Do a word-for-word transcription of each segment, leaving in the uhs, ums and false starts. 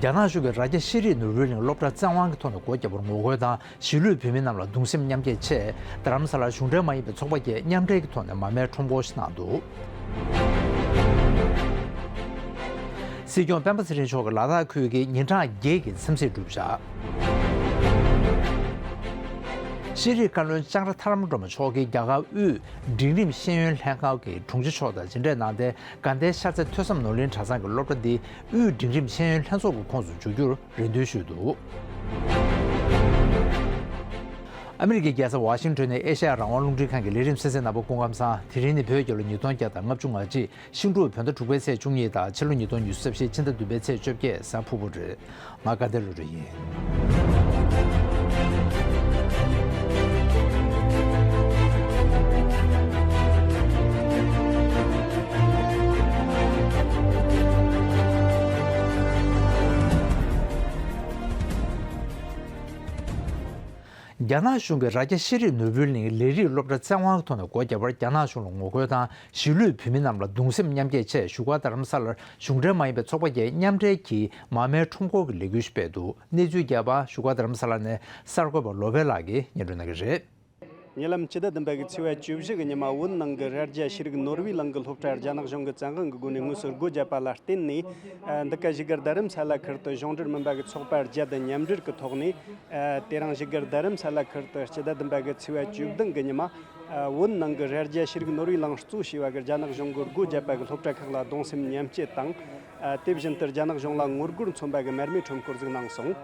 རྒྱ་ནག་གཞུང་གིས་རྭ་རྒྱ་ཤེས་རིག་ནོར་བུའི་གླིང་སློབ་གྲྭ་བཙན་དབང་གི་ཐོག་ནས་སྒོ་བརྒྱབ་པར་ངོ་རྒོལ་དང་། གཞིས་ལུས་བོད་མི་རྣམས་ལ་གདུང་སེམས་མཉམ་སྐྱེད་ཆེད། རྡ་རམ་ས་ལར་གཞུང་འབྲེལ་མ་ཡིན་པའི་ཚོགས་པ་བརྒྱད་མཉམ་འབྲེལ་གྱི་ཐོག་ནས་མར་མེའི་ཁྲོམ་སྐོར་ཞིག་གནང་འདུག། སྲིད་སྐྱོང་སྤེན་པ་ཚེ་རིང་མཆོག་གིས་ལ་དྭགས་ཁུལ་གྱི་ཉིན་གྲངས་བརྒྱད་ཀྱི་འཚམས་གཟིགས་གྲུབ་བཞག། ཤེས་རིག་བཀའ་བློན་ལྕང་ར་ཐར་ལམ་སྒྲོལ་མ་མཆོག་གིས་རྒྱ་གར་དབུས་འབྲིང་རིམ་ཤེས་ཡོན་ལྷན་ཁང་གི་དྲུང་ཆེ་མཆོག་དང་མཇལ་འཕྲད་གནང་སྟེ། དགའ་ལྡན་ཤར་རྩེ་ཐོས་བསམ་ནོར་གླིང་གྲྭ་ཚང་གི་སློབ་གྲྭ་འདི་དབུས་འབྲིང་རིམ་ཤེས་ཡོན་ལྷན་ཚོགས་ཀྱི་ཁོངས་སུ་འཇུག་རྒྱུར་རེ་འདུན་ཞུས་འདུག། ཨ་མི་རི་ཀའི་རྒྱལ་ས་ཝ་ཤིང་ཊོན་ནས་ཨེ་ཤ་ཡ་རང་དབང་རླུང་འཕྲིན་ཁང་གི་ལས་རིམ་གསན་གཟིགས་གནང་བར་སྐུ་ཁམས་བཟང་། དེ་རིང་ནི་བོད་རྒྱལ་ལོ་ཉིས་སྟོང་བརྒྱ་དང་ལྔ་བཅུ་ང་གཅིག་ཤིང་འབྲུག་བོད་ཟླ་དྲུག་པའི་ཚེས་བཅུ་གཉིས་དང་ཕྱི་ལོ་ཉིས་སྟོང་ཉི་ཤུ་རྩ་བཞིའི་ཕྱི་ཟླ་བདུན་པའི་ཚེས་བཅོ་བརྒྱད། གཟའ་ཕུར་བུ་རེད། ང་དགའ་ལྡན་ལྷུན་གྲུབ་ཡིན། རྒྱ་ནག་གཞུང་གིས་རྭ་རྒྱ་ཤེས་རིག་ནོར་བུའི་གླིང་ལས་རིགས་སློབ་གྲྭ་བཙན་དབང་གི་ཐོག་ནས་སྒོ་བརྒྱབ་པར་རྒྱ་ནག་གཞུང་ལ་ངོ་རྒོལ་དང་། གཞིས་ལུས་བོད་མི་རྣམས་ལ་གདུང་སེམས་མཉམ་སྐྱེད་ཆེད་བཞུགས་སྒར་རྡ་རམ་ས་ལར་གཞུང་འབྲེལ་མ་ཡིན་པའི་ཚོགས་པ་བརྒྱད་མཉམ་འབྲེལ་གྱིས་མར་མེའི་ཁྲོམ་སྐོར་གྱི་ལས་འགུལ་ཞིག་སྤེལ་འདུག། གནས་ཚུལ་རྒྱས་པ་བཞུགས་སྒར་རྡ་རམ་ས་ལ་ནས་གསར་འགོད་པ་ལོ་པཎ་ལགས་ཀྱིས་སྙན་སྒྲོན་གནང་གི་རེད། ཉེ་ལམ་སྤྱི་ཟླ་བདུན་པ་གི་ཚེས་པ་བཅུ་བཞི་གི་ཉི་མ་བོད་ནང་གི་རྭ་རྒྱ་ཤེས་རིག་ནོར་བུའི་གླིང་གི་སློབ་གྲྭར་རྒྱ་ནག་གཞུང་གི་བཙན་དབང་གི་སྒོ་ནས་དངོས་སུ་སྒོ་བརྒྱབ་པ་ལ་བརྟེན་ནས། འདི་ག་བཞུགས་སྒར་རྡ་རམ་ས་ལ་ཁུལ་དུ་གཞུང་འབྲེལ་མིན་པ་གི་ཚོགས་པ་བརྒྱད་མཉམ་འབྲེལ་གྱི་ཐོག་ནས། དེ་རིང་བཞུགས་སྒར་རྡ་རམ་ས་ལ་ཁུལ་དུ་སྤྱི་ཟླ་བདུན་པ་གི་ཚེས་པ་བཅུ་བདུན་གི་ཉི་མ། བོད་ནང་གི་རྭ་རྒྱ་ཤེས་རིག་ནོར་བུའི་གླིང་གཙོ་བྱས་པ་གི་རྒྱ་ནག་གཞུང་གི་སྒོ་བརྒྱབ་པ་གི་སློབ་གྲྭ་ཁག་ལ་གདུང་སེམས་མཉམ་སྐྱེད་དང་། དེ་བཞིན་དུ་རྒྱ་ནག་གཞུང་ལ་ངོ་རྒོལ་མཚོན་པ་གི་མར་མེའི་ཁྲོམ་སྐོར་ཟིག་གནང་སོང་།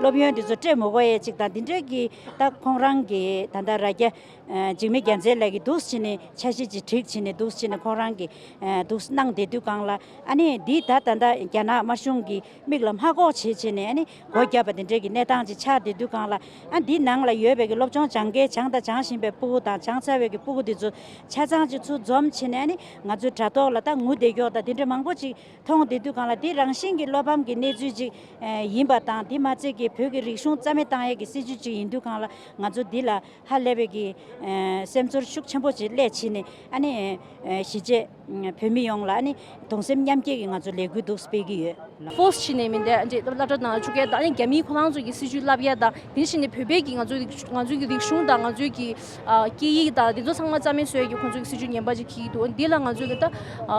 སློབ་ཡོན་འདི་ཚོ་སྤྲད་མི་དགོས་ཡས་ཅིག་དང་། འདི་འདྲའི་གི་ད་ཁོང་རང་གི་ད་ལྟ་རྭ་རྒྱ་འཇིགས་མེད་རྒྱལ་མཚན་ལགས་ཀྱིས་འདུག་བྱས་ནས་འཆར་གཞི་ཅིག་བསྒྲིགས་བྱས་ནས་འདུག་བྱས་ནས་ཁོང་རང་གིས་འདུག་གནང་བསྡད་དུས་སྒང་ལ། ཨ་ནི་འདི་ད་ད་ལྟ་རྒྱ་ནག་དམར་གཞུང་གི་མིག་ལ་མ་གོ་བྱེད་བྱས་ནས། ཨ་ནི་སྒོ་བརྒྱབ་པ་དེ་འདྲའི་གི་གནས་སྟངས་ཅིག་ཆགས་བསྡད་དུས་སྒང་ལ། ཨ་འདི་ནང་ལ་ཡོད་པའི་གི་སློབ་སྦྱོང་སྦྱང་མཁན་སྦྱངས་དང་སྦྱང་བཞིན་པའི་སྤུ་གུ་དང་། སྦྱངས་ཚར་བའི་གི་སྤུ་གུ་དེ་ཚོ་ཆ་ཚང་ཅིག་ཚུར་འཛོམས་བྱས་ནས། ཨ་ནི་ང་ཚོའི་དྲ་ཐོག་ལ་ད་ངུ་བསྡད་ཀྱོག་དང་དེ་འདྲའི་མང་པོ་ཅིག་མཐོང་བསྡད་དུས་སྒང་ལ། དེ་རང་བཞིན་གྱི་བློ་ཕམ་གྱི་གནས་ཚུལ་ཅིག་ཡིན་པ་དང་། དེ་མ་ཚད་ཀྱི་བོད་ཀྱི་རིག་གཞུང་རྩ་མེད་བཏང་ཡས་ཀྱི་སྲིད་བྱུས་ཅིག་ཡིན་དུས་སྒང་ལ། ང་ཚོ་འདི་ལ་ཧ་ལས་པའི་གི་སེམས་ཚོར་ཤུགས་ཆེན་པོ་ཅིག་སླེབས་བྱས་ནས། ཨ་ནི་གཞིས་བྱེས་བོད་མི་ཡོངས་ལ་ཨ་ནི་གདུང་སེམས་མཉམ་སྐྱེད་ཀྱི་ང་ཚོ་ལས་འགུལ་འདུག་སྤེལ་གྱི་ཡོད། ཕོར་སི་བྱས་ནས་མི་འདི་ཨ་ནི་སློབ་གྲྭ་ནང་བཅུག་ཡ་དང་། ཨ་ནི་རྒྱ་མིའི་ཁོ་རང་ཚོ་གི་སྲིད་བྱུས་བསླབ་ཡ་དང་། དེ་བཞིན་ནས་བོད་པའི་གི་ང་ཚོའི་རིག་ང་ཚོའི་གི་རིག་གཞུང་དང་། ང་ཚོའི་གི་ཨ་སྐད་ཡིག་དང་། དེ་ཚོ་ཚང་མ་རྩ་མེད་བཟོ་ཡ་གི་ཁོང་ཚོའི་གི་སྲིད་བྱུས་ངན་པ་ཅིག་འཁྱེར་གྱི་འདུག། འདི་ལ་ང་ཚོའི་གི་ད་ཨ་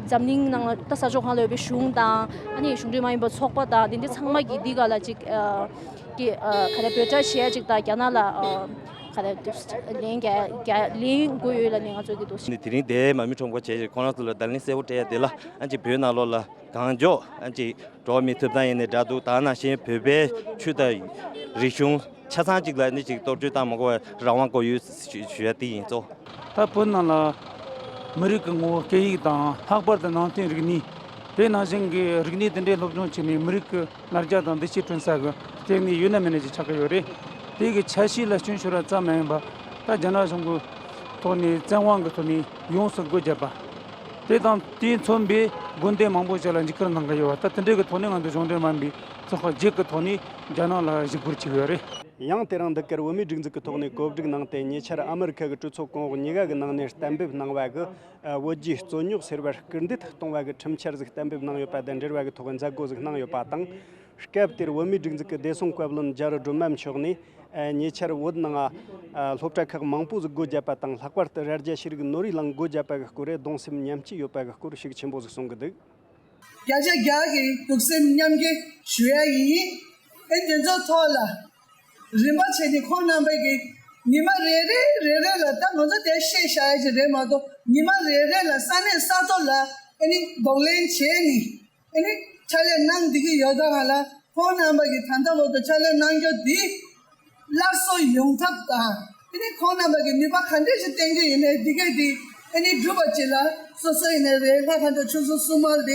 འཛམ་གླིང་ནང་ད་ས་ཕྱོགས་གང་ལ་ཡོད་པའི་གཞུང་དང་། ཨ་ནི་གཞུང་འབྲེལ་མ་ཡིན་པ་ཚོགས་པ་དང་། དེ་འདྲ་ཚང་མ་གི་འདི་ག་ལ་ཅིག་ཨ་གི་ཨ་ག་རེ་འབོད་སྒྲ་བྱེད་ཡ་ཅིག་དང་། རྒྱ་ནག་ལ་ཨ་ག་རེ་ལན་རྒྱག་རྒྱག་ལན་དགོས་ཡོད་ལབ་ནས་ང་ཚོ་གི་འདུག། ནི་དེ་རིང་དེ་མར་མེ་ཁྲོམ་སྐོར་བྱས་ཤིང་ཁོང་རང་ཚོ་ལ་བརྡ་ལན་གསལ་པོ་སྤྲད་ཡ་དེ་ལ། ཨ་ཅིག་བོད་ནང་ལོགས་ལ་གང་མགྱོགས་ཨ་ཅིག་འགྲོ་བ་མིའི་ཐོབ་ཐང་ཡིན་ནའི་འདྲ་འདུག། ད་ནང་བཞིན་བོད་པའི་ཆོས་དང་རིག་གཞུང་ཆ་ཚང་གཅིག་ལ་ནི་ཅིག་གཏོར་བཅོས་བཏང་མ་དགོས་པར་རང་དབང་དགོས་ཡོད་ཞུ་ཞུ་ཡ་དེ་ཡིན་གཙོ། ད་བོད་ནང་ལ་མི་རིགས་ཀྱི་ངོ་བོ་སྐད་ཡིག་དང་། ལྷག་པར་དུ་ནང་བསྟན་རིག་གནས། དེ་ནང་བཞིན་གྱི་རིག་གནས་དེ་འདྲའི་སློབ་སྦྱོང་བྱས་ནས་མི་རིགས་ཀྱི་ལ་རྒྱ་དང་འདུ་ཤེས་བསྐྲུན་ས་གི་ལྟེ་གནས་ཡོད་ན་མེད་ན་ཅིག་ཆགས་ཀྱི་ཡོད་རེད། དེ་གི་ཆ་ཤས་ལ་སྐྱོན་ཤོར་བ་ཙམ་མ་ཡིན་པ། ད་རྒྱ་ནག་གཞུང་གི་ཐོག་ནས་བཙན་དབང་གི་ཐོག་ནས་ཡོངས་སུ་སྒོ་བརྒྱབ་པ། དེ་དང་དེས་མཚོན་པའི་དགོན་སྡེ་མང་པོ་ཞིག་ལ་འཇིགས་སྐུལ་གནང་གི་ཡོད་པ། ད་དེ་འདྲའི་གི་ཐོག་ནས་ང་ཚོ་གཞུང་འབྲེལ་མིན་པའི་ཚོགས་པ་བརྒྱད་ཀྱི་ཐོག་ནས་རྒྱ་ནག་ལ་གཞིགས་སྐུལ་བྱས་ཡོད་རེད། ཡང་དེ་རིང་འདི་གར་བོད་མིའི་སྒྲིག་འཛུགས་ཀྱི་ཐོག་ནས་གོ་སྒྲིག་གནང་སྟེ། ཉེ་ཆར་ཨ་མི་རི་ཁ་གི་གྲོས་ཚོགས་གོང་འོག་གཉིས་ཀ་གི་ནང་ནས་གཏན་འབེབས་གནང་བ་གི་བོད་བརྒྱུད་རྩོད་རྙོག་སེལ་བར་སྐུལ་འདེད་གཏོང་བ་གི་ཁྲིམས་འཆར་ཟིག་གཏན་འབེབས་གནང་ཡོད་པ་དང་འབྲེལ་བ་གི་ཐོག་མཛད་སྒོ་ཟིག་གནང་ཡོད་པ་དང་། སྐབས་དེར་བོད་མིའི་སྒྲིག་འཛུགས་ཀྱི་བདེ་སྲུང་བཀའ་བློན་རྒྱ་རི་སྒྲོལ་མ་མཆོག་ནས། ཨ་ཉེ་ཆར་བོད་ནང་ཨ་སློབ་གྲྭ་ཁག་མང་པོ་ཟིག་སྒོ་བརྒྱབ་པ་དང་། ལྷག་པར་དུ་རྭ་རྒྱ་ཤེས་རིག་ནོར་བུའི་གླིང་སྒོ་བརྒྱབ་པ་གི་སྐོར་རེ་གདུང་སེམས་མཉམ་སྐྱེད་ཡོད་པ་གི་སྐོར་ཤུགས་ཆེན་པོ་ཟིག་གསུང་གི་འདུག། བརྒྱ་ཆ་བརྒྱ་གི་གདུང་སེམས་མཉམ་སྐྱེད་ཞུ་ཡ་ཡིན། ཨེ་དེ་ཚོ་ཐོག་ལ་རིམ་པ་བྱས་ནས་ཁོང་རྣམ་པ་གི་ཉི་མ་རེ་རེ་རེ་རེ་ལ། ད་ང་ཚོ་དེ་བཤད་བཞག་ཡ་ཅིག་རེད་མ་གཏོགས། ཉི་མ་རེ་རེ་ལ་ས་གནས་ས་ཐོག་ལ་ཨ་ནི་གདོང་ལེན་བྱས་ནས། ཨ་ནི་ཕྱག་ལས་གནང་བསྡད་ཀྱི་ཡོད་ཙང་ལ། ཁོང་རྣམ་པ་གིས་ད་ལྟ་བར་དུ་ཕྱག་ལས་གནང་རྒྱུ་འདི་སླར་གསོ་ཡོང་ཐབས་དང་། ཨ་ནི་ཁོང་རྣམ་པ་གིས་ནུས་པ་ག་འདྲས་ཞིག་བསྟན་གྱི་ཡིན་ནའི་འདི་གས་འདི་ཨ་ནི་སྒྲུབ་པ་ཅིག་ལ། སོ་སོ་ཡིན་ནའི་རེད། ལྷ་ཁང་དང་ཆོས་སྲུང་སྲུང་མ་རེད་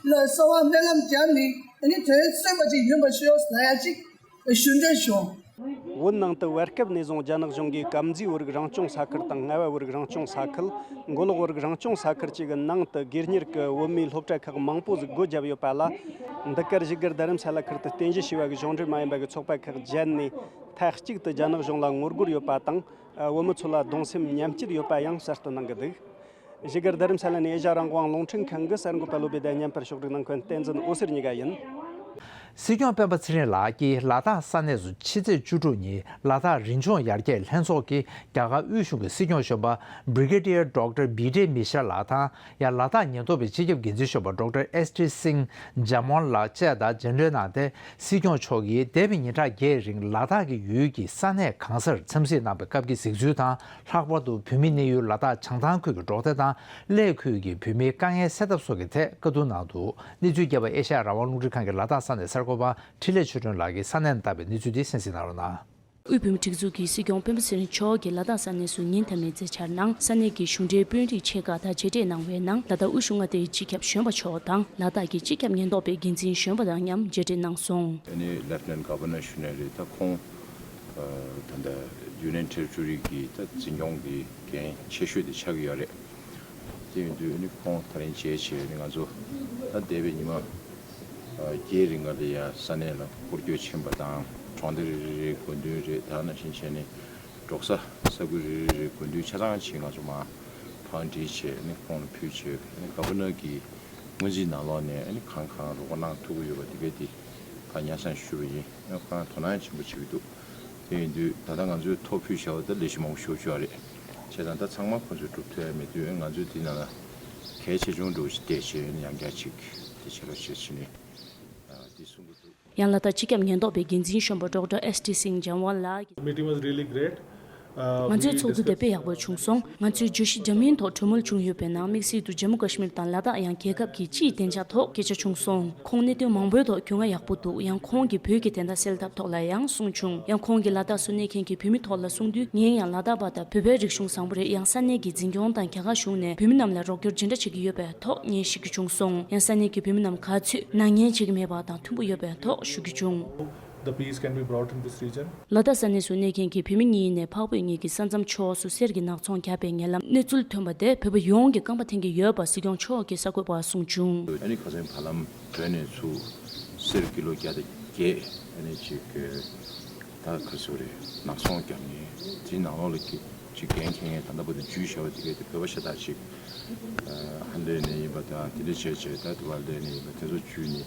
ལ། གསོལ་བ་སྨོན་ལམ་བརྒྱབ་ནས་ཨ་ནི་དོན་སོན་པ་ཅིག་ཡོང་བ་ཤོག་ཟེར་ཡ་ཅིག་ཞུ་འདོད་བྱུང་། བོད་ནང་དུ་བར་སྐབས་ནས་བཟུང་རྒྱ་ནག་གཞུང་གིས་དཀར་མཛེས་བོད་རིགས་རང་སྐྱོང་ས་ཁུལ་དང་། རྔ་བ་བོད་རིགས་རང་སྐྱོང་ས་ཁུལ། མགོ་ལོག་བོད་རིགས་རང་སྐྱོང་ས་ཁུལ་བཅས་ཀྱི་ནང་དུ་སྒེར་གཉེར་གྱི་བོད་མིའི་སློབ་གྲྭ་ཁག་མང་པོ་ཟིག་སྒོ་བརྒྱབ་ཡོད་པ་ལ། འདི་གར་བཞུགས་སྒར་རྡ་རམ་ས་ལ་ཁུལ་དུ་རྟེན་གཞི་བྱས་པ་གི་གཞུང་འབྲེལ་མ་ཡིན་པ་གི་ཚོགས་པ་ཁག་བརྒྱད་ནས་མཐའ་གཅིག་ཏུ་རྒྱ་ནག་གཞུང་ལ་ངོ་རྒོལ་ཡོད་པ་དང་། བོད་མི་ཚོ་ལ་གདུང་སེམས་མཉམ་སྐྱེད་ཡོད་པ་ཡང་གསལ་སྟོན་གནང་གི་འདུག། བཞུགས་སྒར་རྡ་རམ་ས་ལ་ནས་ཨེ་ཤ་ཡ་རང་དབང་རླུང་འཕྲིན་ཁང་གི་གསར་འགོད་པ་བློ་བྷེ་དང་མཉམ་པར་ཕྱོགས་སྒྲིག་གནང་མཁན་བསྟན་འཛིན་འོད་ཟེར་གཉིས་ཀ་ཡིན། སྲིད་སྐྱོང་སྤེན་པ་ཚེ་རིང་ལགས་ཀྱིས་ལ་དྭགས་ས་གནས་སུ་ཕྱི་ཚེས་བཅུ་དྲུག་ཉིན་ལ་དྭགས་རིག་གཞུང་ཡར་རྒྱས་ལྷན་ཚོགས་ཀྱིས་རྒྱ་གར་དབུས་གཞུང་གི་སྲིད་སྐྱོང་གཞོན་པ་Brigadier Doctor Bidret Mishra ལགས་དང་། ཡང་ལ་དྭགས་ཉེན་རྟོག་པའི་སྤྱི་ཁྱབ་འགན་འཛིན་གཞོན་པ་Doctor S T Singh Jamuan ལགས་བཅས་དང་མཇལ་འཕྲད་གནང་སྟེ། སྲིད་སྐྱོང་མཆོག་གིས་འདས་པའི་ཉིན་གྲངས་བརྒྱད་རིང་ལ་དྭགས་ཀྱི་ཡུལ་གྱི་ས་གནས་གང་སར་འཚམས་གཟིགས་གནང་བའི་སྐབས་ཀྱི་གཟིགས་ཚུལ་དང་། ལྷག་པར་དུ་བོད་མིའི་གནས་ཡུལ་ལ་དྭགས་བྱང་ཐང་ཁུལ་གྱི་འབྲོག་སྡེ་དང་གླེ་ཁུལ་གྱི་བོད་མིའི་དཀའ་ངལ་སེལ་ཐབས་སོགས་ཀྱི་ཐད་བཀའ་བསྡུར་གནང་འདུག་གནས་ཚུལ་རྒྱས་པ་ཨེ་ཤ་ཡ་རང་དབང་རླུང་འཕྲིན་ཁང་གི་ལ་དྭགས་ས་གནས་གསར་འགོད་པ་འཕྲིན་ལས་ཆོས་སྒྲོན་ལགས་ཀྱིས་ས་གནས་ནས་བཏང་བའི་གནས་ཚུལ་དེ་གསན་གཟིགས་གནང་རོགས་གནང་། དབུས་བོད་མིའི་སྒྲིག་འཛུགས་ཀྱི་སྲིད་སྐྱོང་སྤེན་པ་ཚེ་རིང་མཆོག་གིས་ལ་དྭགས་ས་གནས་སུ་ཉིན་མཐའ་མའི་མཛད་འཆར་ནང་ས་གནས་ཀྱི་གཞུང་འབྲེལ་དཔོན་རིགས་ཆེ་ཁག་དང་མཇལ་འཕྲད་གནང་བའི་ནང་ལ་དྭགས་དབུས་གཞུང་མངའ་སྡེའི་སྤྱི་ཁྱབ་གཞོན་པ་མཆོག་དང་ལ་དྭགས་ཀྱི་སྤྱི་ཁྱབ་ཉེན་རྟོག་པའི་འགན་འཛིན་གཞོན་པ་དང་མཉམ་མཇལ་འཕྲད་གནང་སོང་། ཨ་ནི་Lieutenant Governor ཞུ་ནས་རེད། ད་ཁོང་ཨ་ད་ལྟ་Union Territory གི་ད་འཛིན་སྐྱོང་གི་འགན་ཆེ་ཤོས་དེ་ཆགས་ཀྱི་ཡོད་རེད། དེ་ཡིན་དུས་ཨ་ནི་ཁོང་ད་རིང་མཇལ་བྱས་ཨ་ནི་ང་ཚོ་ད་འདས་པའི་ཉི་མ་ཨ་བརྒྱད་རིང་ག་ལ་ཡ་ས་གནས་ལ་སྐོར་སྐྱོད་ཕྱིན་པ་དང་། གྲོང་སྡེ་རེ་རེ་རེའི་དགོན་སྡེ་རེད། ད་ནང་བཞིན་བྱས་ནས་འབྲོག་ས་ས་ཁུལ་རེ་རེ་རེའི་དགོན་སྡེ་ཆ་ཚང་ཞིག་ང་ཚོ་མར་བང་སྒྲིག་བྱས་ཨ་ནི་ཁོང་ལ་ཕུལ་བྱས། ཨ་ནི་Governor གི་སྔོན་རྩིས་ནང་ལོགས་ནས་ཨ་ནི་གང་གང་རོགས་པ་གནང་ཐུབ་ཀྱི་ཡོད་པ་དེ་གས་དེ་ཕར་སྙན་སེང་ཞུས་པ་ཡིན། ཨ་ནི་ཁོ་རང་དོ་སྣང་ཆེན་པོ་བྱེད་ཀྱི་འདུག་དེ་ཡིན་དུས་ད་ལྟ་ང་ཚོས་ཐོ་ཕུལ་བཞག་པ་ད་ལས་གཞི་མང་པོ་ཞེ་པོ་ཅིག་ཡོད་རེད། བྱས་ཙང་ད་ཚང་མ་ཁོ་ཚོས་སྒྲུབ་ཐུབ་ཡ་མེད་དུས་ང་ཚོས་འདི་ནང་ལ་གལ་ཆེ་ཆུང་འདྲ་བོ་ཞིག་བལྟས་བྱས་ཡང་བསྐྱར་ཅིག་དེ་བྱེད་རོགས་བྱེད་ཟེར་ནས་འདི་གསུང་གི་འདུག་ཡང་ལ་དྭགས་སྤྱི་ཁྱབ་ཉེན་རྟོག་པའི་འགན་འཛིན་གཞོན་པ་Doctor S T Singh Jamwal ལགས། Meeting was really great. ང་ཚོའི་ཚོགས་འདུ་དེ་དཔེ་ཡག་པོ་བྱུང་སོང་། ང་ཚོས་བརྗོད་གཞི་འདྲ་མིན་ཐོག་གྲོས་མོལ་བྱུང་ཡོད་པའི་ནང་དམིགས་བསལ་དུ་ཇམ་མུ་ཀ་ཤི་མིར་དང་ལ་དྭགས་ཡང་རྒྱལ་ཁབ་ཀྱི་སྤྱིའི་བདེ་འཇགས་ཐོག་སྐད་ཆ་བྱུང་སོང་། ཁོང་གནད་དོན་མང་པོའི་ཐོག་རྒྱུས་མངའ་ཡག་པོ་འདུག་ཡང་ཁོང་གིས་བོད་ཀྱི་བདེན་མཐའ་གསལ་ཐབས་ཐོག་ལ་ཡང་གསུངས་བྱུང་། ཡང་ཁོང་གིས་ལ་དྭགས་སུ་གནས་མཁན་གྱི་བོད་མི་ཐོག་ལ་གསུང་དུས། ངས་ཡང་ལ་དྭགས་པ་དང་བོད་པའི་རིག་གཞུང་བཟང་པོ་རེད། ཡང་ས་གནས་ཀྱི་འཛིན་སྐྱོང་དང་རྒྱ་གར་གཞུང་ནས་བོད་མི་རྣམས་ལ་རོགས་སྐྱོར་ཇི་འདྲ་བྱེད་ཀྱི་ཡོད་པའི་ཐོག་ངས་ཤེས་རྒྱུ་བྱུང་སོང་། ཡང་ས་གནས་ཀྱི་བོད་མི་རྣམས་ག་ཚོད་ནག་ཉེས་བྱེད་ཀྱི་མེད་པ་དང་མཐུན་པོ་ཡོད་པའི་ཐོག་ཞུ་རྒྱུ་བྱུང་། The peace can be brought in this region. ལ་དྭགས་ས་གནས་སུ་གནས་མཁན་གྱི་བོད་མི་གཉིས་ནས་འཕགས་བོད་གཉིས་ཀྱི་ས་མཚམས་ཕྱོགས་སུ་གསེར་གྱི་ནག་ཚོང་བརྒྱབ་པའི་ཉེ་ལམ་གནས་ཚུལ་ཐོན་པ་དེ་བོད་པ་ཡོངས་ཀྱི་རྐང་པ་འཐེན་གྱི་ཡོད་པ་སྲིད་སྐྱོང་མཆོག་གིས་གསར་འགོད་པར་གསུངས་བྱུང་། ཨ་ནི་ཁ་སང་བར་ལམ་བོད་ནས་ཚུར་གསེར་ཀི་ལོ་བརྒྱ་དང་བརྒྱད། ཨ་ནི་ཅིག་ད་ག་ཚོད་རེད། ནག་ཚོང་རྒྱག་མཁན་དེའི་ནང་ལོགས་ལ་ཅིག་འགན་འཁྱེར་མཁན་ད་ལྟ་བར་དུ་འཇུས་བཞག་པ་དེ་གས་དེ་བོད་པ་ཤ་སྟག་ཅིག་ཧན་ལེ་ནས་ཡིན་པ་དང་དེ་འདྲ་བྱས་བྱས་ད་དེ་བར་ལས་ནས་ཡིན་པ་དེ་ཚོ་འཇུས་ནས།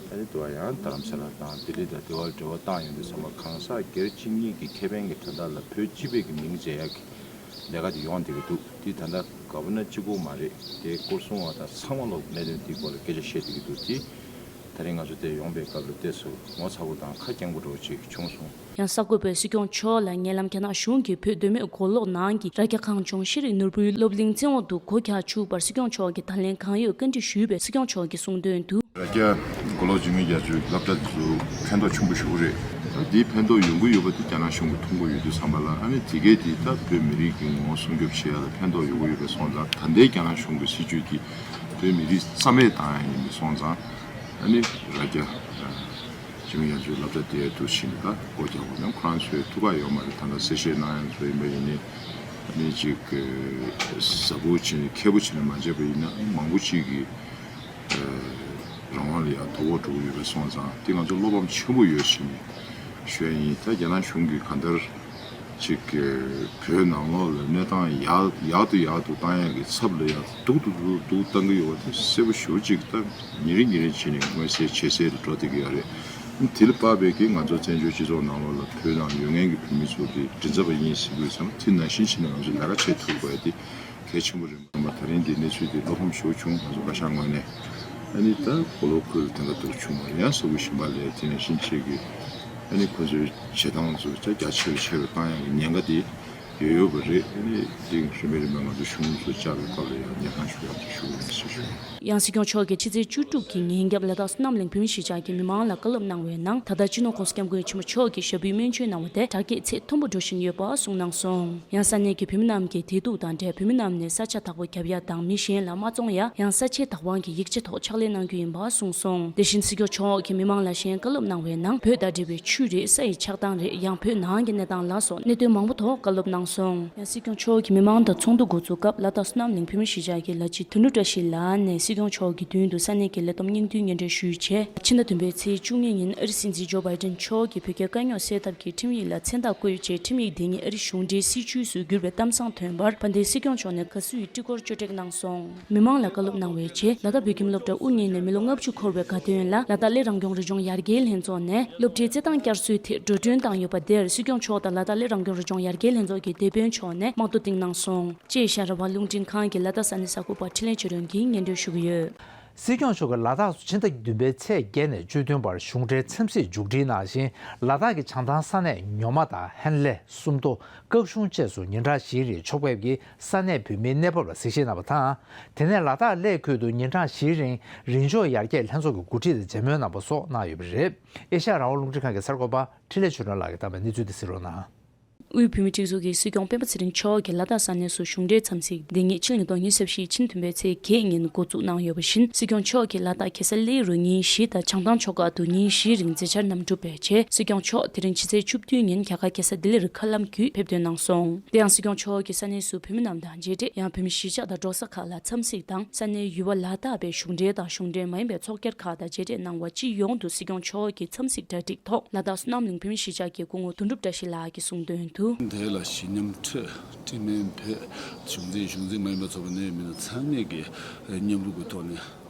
ཨ་ནི་དུ་བ་ཡང་རྡ་རམ་ས་ལ་དང་ལྡི་ལི་དང་དེ་བར་འབྲེལ་བ་བཏང་ཡོང་དུས་ཙམ་པ་གང་ཟག་སྒེར་གཅིག་གཉིས་ཀྱི་ཁེ་ཕན་གྱི་དོན་དག་ལ་བོད་སྤྱི་པའི་གི་མིང་བརྗེ་ཡག་གི་ལས་ཀ་དེ་ཡོང་བསྡད་ཀྱི་འདུག་དེ་ད་ལྟ་ག་བ་ན་གཅིག་པོ་མ་རེད། དེ་སྐོར་སྲུང་བ་དང་ཚང་མ་ལོག་གནད་དོན་དེའི་སྐོར་ལ་སྐད་ཆ་བཤད་བསྡད་ཀྱི་འདུག་དེ་ད་རིང་ང་ཚོ་དེ་ཡོང་པའི་སྐབས་ལ་བལྟས་སོ་ངོ་ཚ་པོ་དང་ཁ་སྐྱེངས་པོ་འདྲ་བོ་ཅིག་བྱུང་སོང་། ཡང་གསར་འགོད་པས་སྲིད་སྐྱོང་མཆོག་ལ་ཉེ་ལམ་རྒྱ་ནག་གཞུང་གིས་བོད་མདོ་སྨད་མགོ་ལོག་ནང་གི་རྭ་རྒྱ་ཁང་ལྗོངས་ཤེས་རིག་ནོར་བུའི་སློབ་གླིང་བཙན་འོག་ཏུ་སྒོ་རྒྱག་བཅུག་པར་སྲིད་སྐྱོང་མཆོག་གིས་ད་ལན་གང་ཡོད་བཀའ་འདྲི་ཞུས་པས་སྲིད་སྐྱོང་མཆོག་གིས་གསུངས་དོན་དུ། རྭ་རྒྱ་མགོ་ལོག་འཇིགས་མེད་རྒྱ་མཚོའི་སློབ་གྲྭ་དེ་ཚོ་ཕན་ཐོགས་ཆེན་པོ་ཞིག་རེད། ད་འདིའི་ཕན་ཐོགས་ཡོང་གི་ཡོད་པ་དེ་རྒྱ་ནག་གཞུང་གིས་མཐོང་གི་ཡོད་དུས་ཙམ་པ་ལ། ཨ་ནི་དེ་གས་དེ་ད་བོད་མི་རིགས་ཀྱི་ངོ་བོ་སྲུང་སྐྱོབ་བྱེད་ཡ་ལ་ཕན་ཐོགས་ཡོང་གི་ཡོད་པ་སོང་ཙང་། ད་ལྟའི་རྒྱ་ནག་གཞུང་གི་སྲིད་བྱུས་དེ་བོད་མི་རིགས་རྩ་མེད་བཏང་ཡ་ཡིན་པ་སོང་ཙང་། ཨ་ནི་རྭ་རྒྱ་འཇིགས་མེད་རྒྱ་མཚོའི་སློབ་གྲྭ་དེ་ཡ་འདུག་ཕྱིན་ད་སྒོ་རྒྱག་དགོས་ན་ཁོ་རང་ཚོའི་ཐུགས་ཁག་ཡོད་མ་རེད། ད་ལྟ་གསལ་བཤད་གནང་ཡ་ཚོ་ཡིན་པ་ཡིན་ནའི། ཨ་ནི་ཅིག་གཟབ་པོ་བྱས་ནས་མཁས་པོ་བྱས་ནས་མ་བྱས་པ་ཡིན་ན་མང་པོ་ཅིག་གིས་རང་དབང་ལ་ཡང་དོ་ཕོག་འགྲོ་གི་ཡོད་པ་སོང་ཙང་། དེ་ང་ཚོ་བློ་ཕམ་ཆེན་པོ་ཡོད་ཕྱིན་ནས་ཞུ་ཡ་ཡིན། ད་རྒྱ་ནག་གཞུང་གིས་གང་ལྟར་ཅིག་བོད་ནང་ལོགས་ལ་གནས་སྟངས་ཡག་ཡག་ཏུ་ཡག་ཏུ་བཏང་ཡ་གི་ཚབ་ལ་ཡང་སྡུག་ཏུ་སྡུག་ཏུ་བཏང་གི་ཡོད་པ་དེ་གསལ་པོ་ཞེ་པོ་ཅིག་ད་ཉིན་རེ་ཉིན་རེ་བྱས་ནས་མངོན་གསལ་ཇེ་གསལ་དུ་འགྲོ་བསྡད་ཀྱི་ཡོད་རེད། དེ་ལ་དཔག་པའི་གི་ང་ཚོ་བཙན་བྱོལ་སྤྱི་ཚོགས་ནང་ལོགས་ལ་བོད་ནང་ཡོད་མཁན་གྱི་བོད་མི་ཚོ་གི་མགྲིན་ཚབ་པ་ཡིན་ཟེར་དུས་ཙམ་དེ་ནང་བཞིན་བྱས་ནས་ང་ཚོས་ལས་ཀ་བྱེད་ཐུབ་དགོས་ཡ་དེ་གལ་ཆེན་པོ་རེད། མ་ད་རིང་འདི་གནས་ཚུལ་འདི་བློ་ཕམ་ཞེ་པོ་བྱུང་། ང་ཚོ་བཀའ་ཤག་ངོས་ནས། ཨ་ནི་ད་མགོ་ལོག་ཁུལ་དེ་འདྲ་འདུག་བྱུང་བ་ཡང་ས་ཁུལ་གཞན་པ་ལས་དེ་ནང་བཞིན་བྱེད་ཀྱི། ཨ་ནི་ཁོ་ཚོའི་བྱེད་སྟངས་ཚོ་ཅག་རྒྱ་ཆེ་རུ་ཆེ་རུ་བཏང་ཡག་གི་ཉེན་ཁ་དེ་ཡོད་ཡོད་པ་རེད། ཨ་ནི་འདི་རིམ་པས་རིམ་པས་ང་ཚོ་གཞུང་ཚོ་བཅར་བའི་སྐབས་ལ་ཡང་སྙན་སེང་ཞུ་ཡག་ཅིག་ཞུ་གི་ཡིན་ཞེས་ཞུ། ཡང་སྲིད་སྐྱོང་མཆོག་གིས་ཕྱི་ཚེས་བཅུ་དྲུག་གི་ཉིན་རྒྱབ་ལ་དྭགས་བསོད་ནམས་གླིང་བོད་མི་གཞིས་ཆགས་ཀྱི་མི་མང་ལ་བཀའ་སློབ་གནང་བའི་ནང་། ད་ལྟ་སྤྱི་ནོར་༸གོང་ས་༸སྐྱབས་མགོན་ཆེན་པོ་མཆོག་གིས་ཞབས་པུས་སྨན་བཅོས་གནང་བ་དེ་དྲག་སྐྱེད་ཚད་མཐོན་པོ་འགྲོ་བཞིན་ཡོད་པ་གསུངས་གནང་སོང་། ཡང་ས་གནས་ཀྱི་བོད་མི་རྣམས་ཀྱི་བདེ་སྡུག་དང་འབྲེལ་བོད་མི་རྣམས་ནས་ས་ཆ་བདག་པོ་རྒྱབ་ཡ་དང་མི་གཞན་ལ་མ་བཙོང་ཡ། ཡང་ས་ཆའི་བདག་དབང་གི་ཡིག་ཆ་ཐོག་ཕྱག་ལས་གནང་རྒྱུ་ཡིན་པ་གསུངས་སོང་། དེ་བཞིན་སྲིད་སྐྱོང་མཆོག་གིས་མི་མང་ལ་གཞན་བཀའ་སློབ་གནང་བའི་ནང་། བོད་དང་འབྲེལ་བའི་ཆུ་རེད། ས་ཡི་ཆགས་སྟངས་རེད། ཡང་བོད་ནང་གི་གནས་སྟངས་ལ་སོགས་གནད་དོན་མང་པོ་ཐོག་བཀའ་སློབ་གནང་ སོང་། ཡང་སྲིད་སྐྱོང་མཆོག་གིས་མི་མང་དང་ཚོགས་འདུ་འགོ་འཛུགས་སྐབས་ལ་དྭགས་བསོད་ནམས་གླིང་བོད་མི་གཞིས་ཆགས་ཀྱི་ལ་སྤྱི་དོན་གྲུབ་བཀྲ་ཤིས་ལགས་ནས་སྲིད་སྐྱོང་མཆོག་གི་མདུན་དུ་ས་གནས་ཀྱི་ལས་བསྡོམས་སྙིང་བསྡུས་སྙན་སྒྲོན་ཞུས་རྗེས། ཕྱི་ཟླ་བདུན་པའི་ཚེས་བཅུ་གཉིས་ཉིན་ཨ་རིའི་སྲིད་འཛིན་ཇོ་བྷའི་ཏན་མཆོག་གིས་བོད་རྒྱའི་དཀའ་རྙོག་སེལ་ཐབས་ཀྱི་ཁྲིམས་ཡིག་ལ་མཚན་རྟགས་བཀོད་རྗེས་ཁྲིམས་ཡིག་དེ་ཉིད་ཨ་རིའི་གཞུང་འབྲེལ་སྲིད་བྱུས་སུ་བསྒྱུར་བའི་གཏམ་བཟང་ཐོན་པར་དཔལ་ལྡན་སྲིད་སྐྱོང་མཆོག་ནས་དགའ་བསུ་ཡི་སྤྲི་གོར་བཀོད་སྒྲིག་གནང་སོང་། མི་མང་ལ་བཀའ་སློབ་གནང་བའི་རྗེས་ལ་དྭགས་བོད་ཁྱིམ་སློབ་གྲྭ་དབུ་བརྙེས་ནས་མི་ལོ་ལྔ་བཅུ་འཁོར་བའི་དགའ་སྟོན་ལ་ལ་དྭགས་སླེ་རང་སྐྱོང་རི་ལྗོངས་ཡར་རྒྱས་ལྷན་ཚོགས་ནས་སློབ་གྲྭའི་རྩེད་ཐང་བསྐྱར་གསོའི་ཐད་འགྲོ་གྲོན་བཏང་ཡོད་པ་དེར་སྲིད་སྐྱོང་མཆོག་དང་ལ་དྭགས་སླེ་རང་སྐྱོང་རི་ལྗོངས་ཡར་རྒྱས་ལྷན་ཚོགས་ཀྱི་སྡེ་དཔོན་མཆོག་ནས་དམངས་གཙོ་སྟེང་གནང་སོང་། ཅེས་ཤ་ར་བ་རླུང་འཕྲིན་ཁང་གི་ལ་དྭགས་ས་གནས་གསར་འགོད་པ་འཕྲིན་ལས་ཆོས་སྒྲོན་གྱིས་སྙན་སྒྲོན་ཞུ་གི་ཡོད། སྲིད་སྐྱོང་མཆོག་གིས་ལ་དྭགས་སུ་ཕྱི་ཟླ་བདུན་པའི་ཚེས་བརྒྱད་ནས་བཅུ་བདུན་བར་གཞུང་འབྲེལ་འཚམས་གཟིགས་མཇུག་སྒྲིལ་གནང་ཞིང་། ལ་དྭགས་ཀྱི་བྱང་ཐང་ས་གནས་ཉོ་མ་དང་ཧན་ལེ། སུམ་མདོ། སྐག་གཞུང་བཅས་སུ་ཉིན་གྲངས་བཞིའི་རིང་ཕྱོགས་ཕེབས་ཀྱིས་ས་གནས་བོད་མིའི་གནས་བབ་ལ་གཟིགས་ཞིབ་གནང་བ་དང་། དེ་ནས་ལ་དྭགས་གླེ་ཁུལ་དུ་ཉིན་གྲངས་བཞིའི་རིང་རི་ལྗོངས་ཡར་རྒྱས་ལྷན་ཚོགས་ཀྱི་འགོ་ཁྲིད་དང་མཇལ་མོལ་གནང་བ་སོགས་གནང་ཡོད་པ་རེད། ཨེ་ཤ་ཡ་རང་དབང་རླུང་འཕྲིན་ཁང་གི་གསར་འགོད་པ་འཕྲིན་ལས་ཆོས་སྒྲོན་ལགས་ཀྱིས་བཏང་བའི་གནས་ཚུལ་དེ་གཟིགས་རོགས་གནང་། དབུས་བོད་མིའི་སྒྲིག་འཛུགས་ཀྱི་སྲིད་སྐྱོང་སྤེན་པ་ཚེ་རིང་མཆོག་གིས་ལ་དྭགས་ས་གནས་སུ་གཞུང་འབྲེལ་འཚམས་གཟིགས་འདི་ཉིད་ཕྱི་ལོ་ཉིས་སྟོང་ཉི་ཤུ་རྩ་བཞི་ཕྱི་ཟླ་བདུན་པའི་ཚེས་བརྒྱད་ཉིན་འགོ་འཛུགས་གནང་ཡོད་པ་བཞིན། སྲིད་སྐྱོང་མཆོག་གིས་ལ་དྭགས་གེ་སར་གླེ་རུ་ཉིན་བཞི་དང་བྱང་ཐང་ཆོལ་ཁ་དུ་ཉིན་བཞིའི་རིང་མཛད་འཆར་རྣམས་གྲུབ་པའི་རྗེས། སྲིད་སྐྱོང་མཆོག་དེ་རིང་ཕྱི་ཚེས་བཅུ་བདུན་ཉིན་རྒྱ་གར་གེ་སར་ལྡི་ལིར་མཁའ་ལམ་བརྒྱུད་ཕེབས་ཐོན་གནང་སོང་། དེ་ཡང་སྲིད་སྐྱོང་མཆོག་གིས་ས་གནས་སུ་བོད་མི་རྣམས་དང་མཇལ་འཕྲད། ཡང་བོད་མི་གཞིས་ཆགས་དང་འབྲོག་ས་ཁག་ལ་འཚམས་གཟིགས་དང་ས་གནས་ཡུལ་བ་ལ་དྭགས་པའི་གཞུང་འབྲེལ་དང་གཞུང་འབྲེལ་མ་ཡིན་པའི་ཚོགས་སྒེར་ཁག་དང་མཇལ་འཕྲད་གནང་བ། སྤྱི་ཡོངས་དུ་སྲིད་སྐྱོང་མཆོག་གི་འཚམས་གཟིགས་གྲ་སྒྲིག་ཐོག་ལ་དྭགས་བསོད་ནམས་གླིང་བོད་མི་གཞིས་ཆགས་ཀྱི་སྐུ་ངོ་དོན་གྲུབ་བཀྲ་ཤིས་ལགས་ཀྱིས་གསུངས་དོན་དུ། འདི་ལ་གཞི་མཉམ་འཕྲོད། དྲི་མེད་བོད། གཞུང་འཛིན་གཞུང་འཛིན་མ་ཡིན་པའི་ཚོགས་པ་ནས་མི་སྣ་ཚང་མས་ཀྱི་མཉམ་རུབ་ཀྱི་ཐོག་ནས་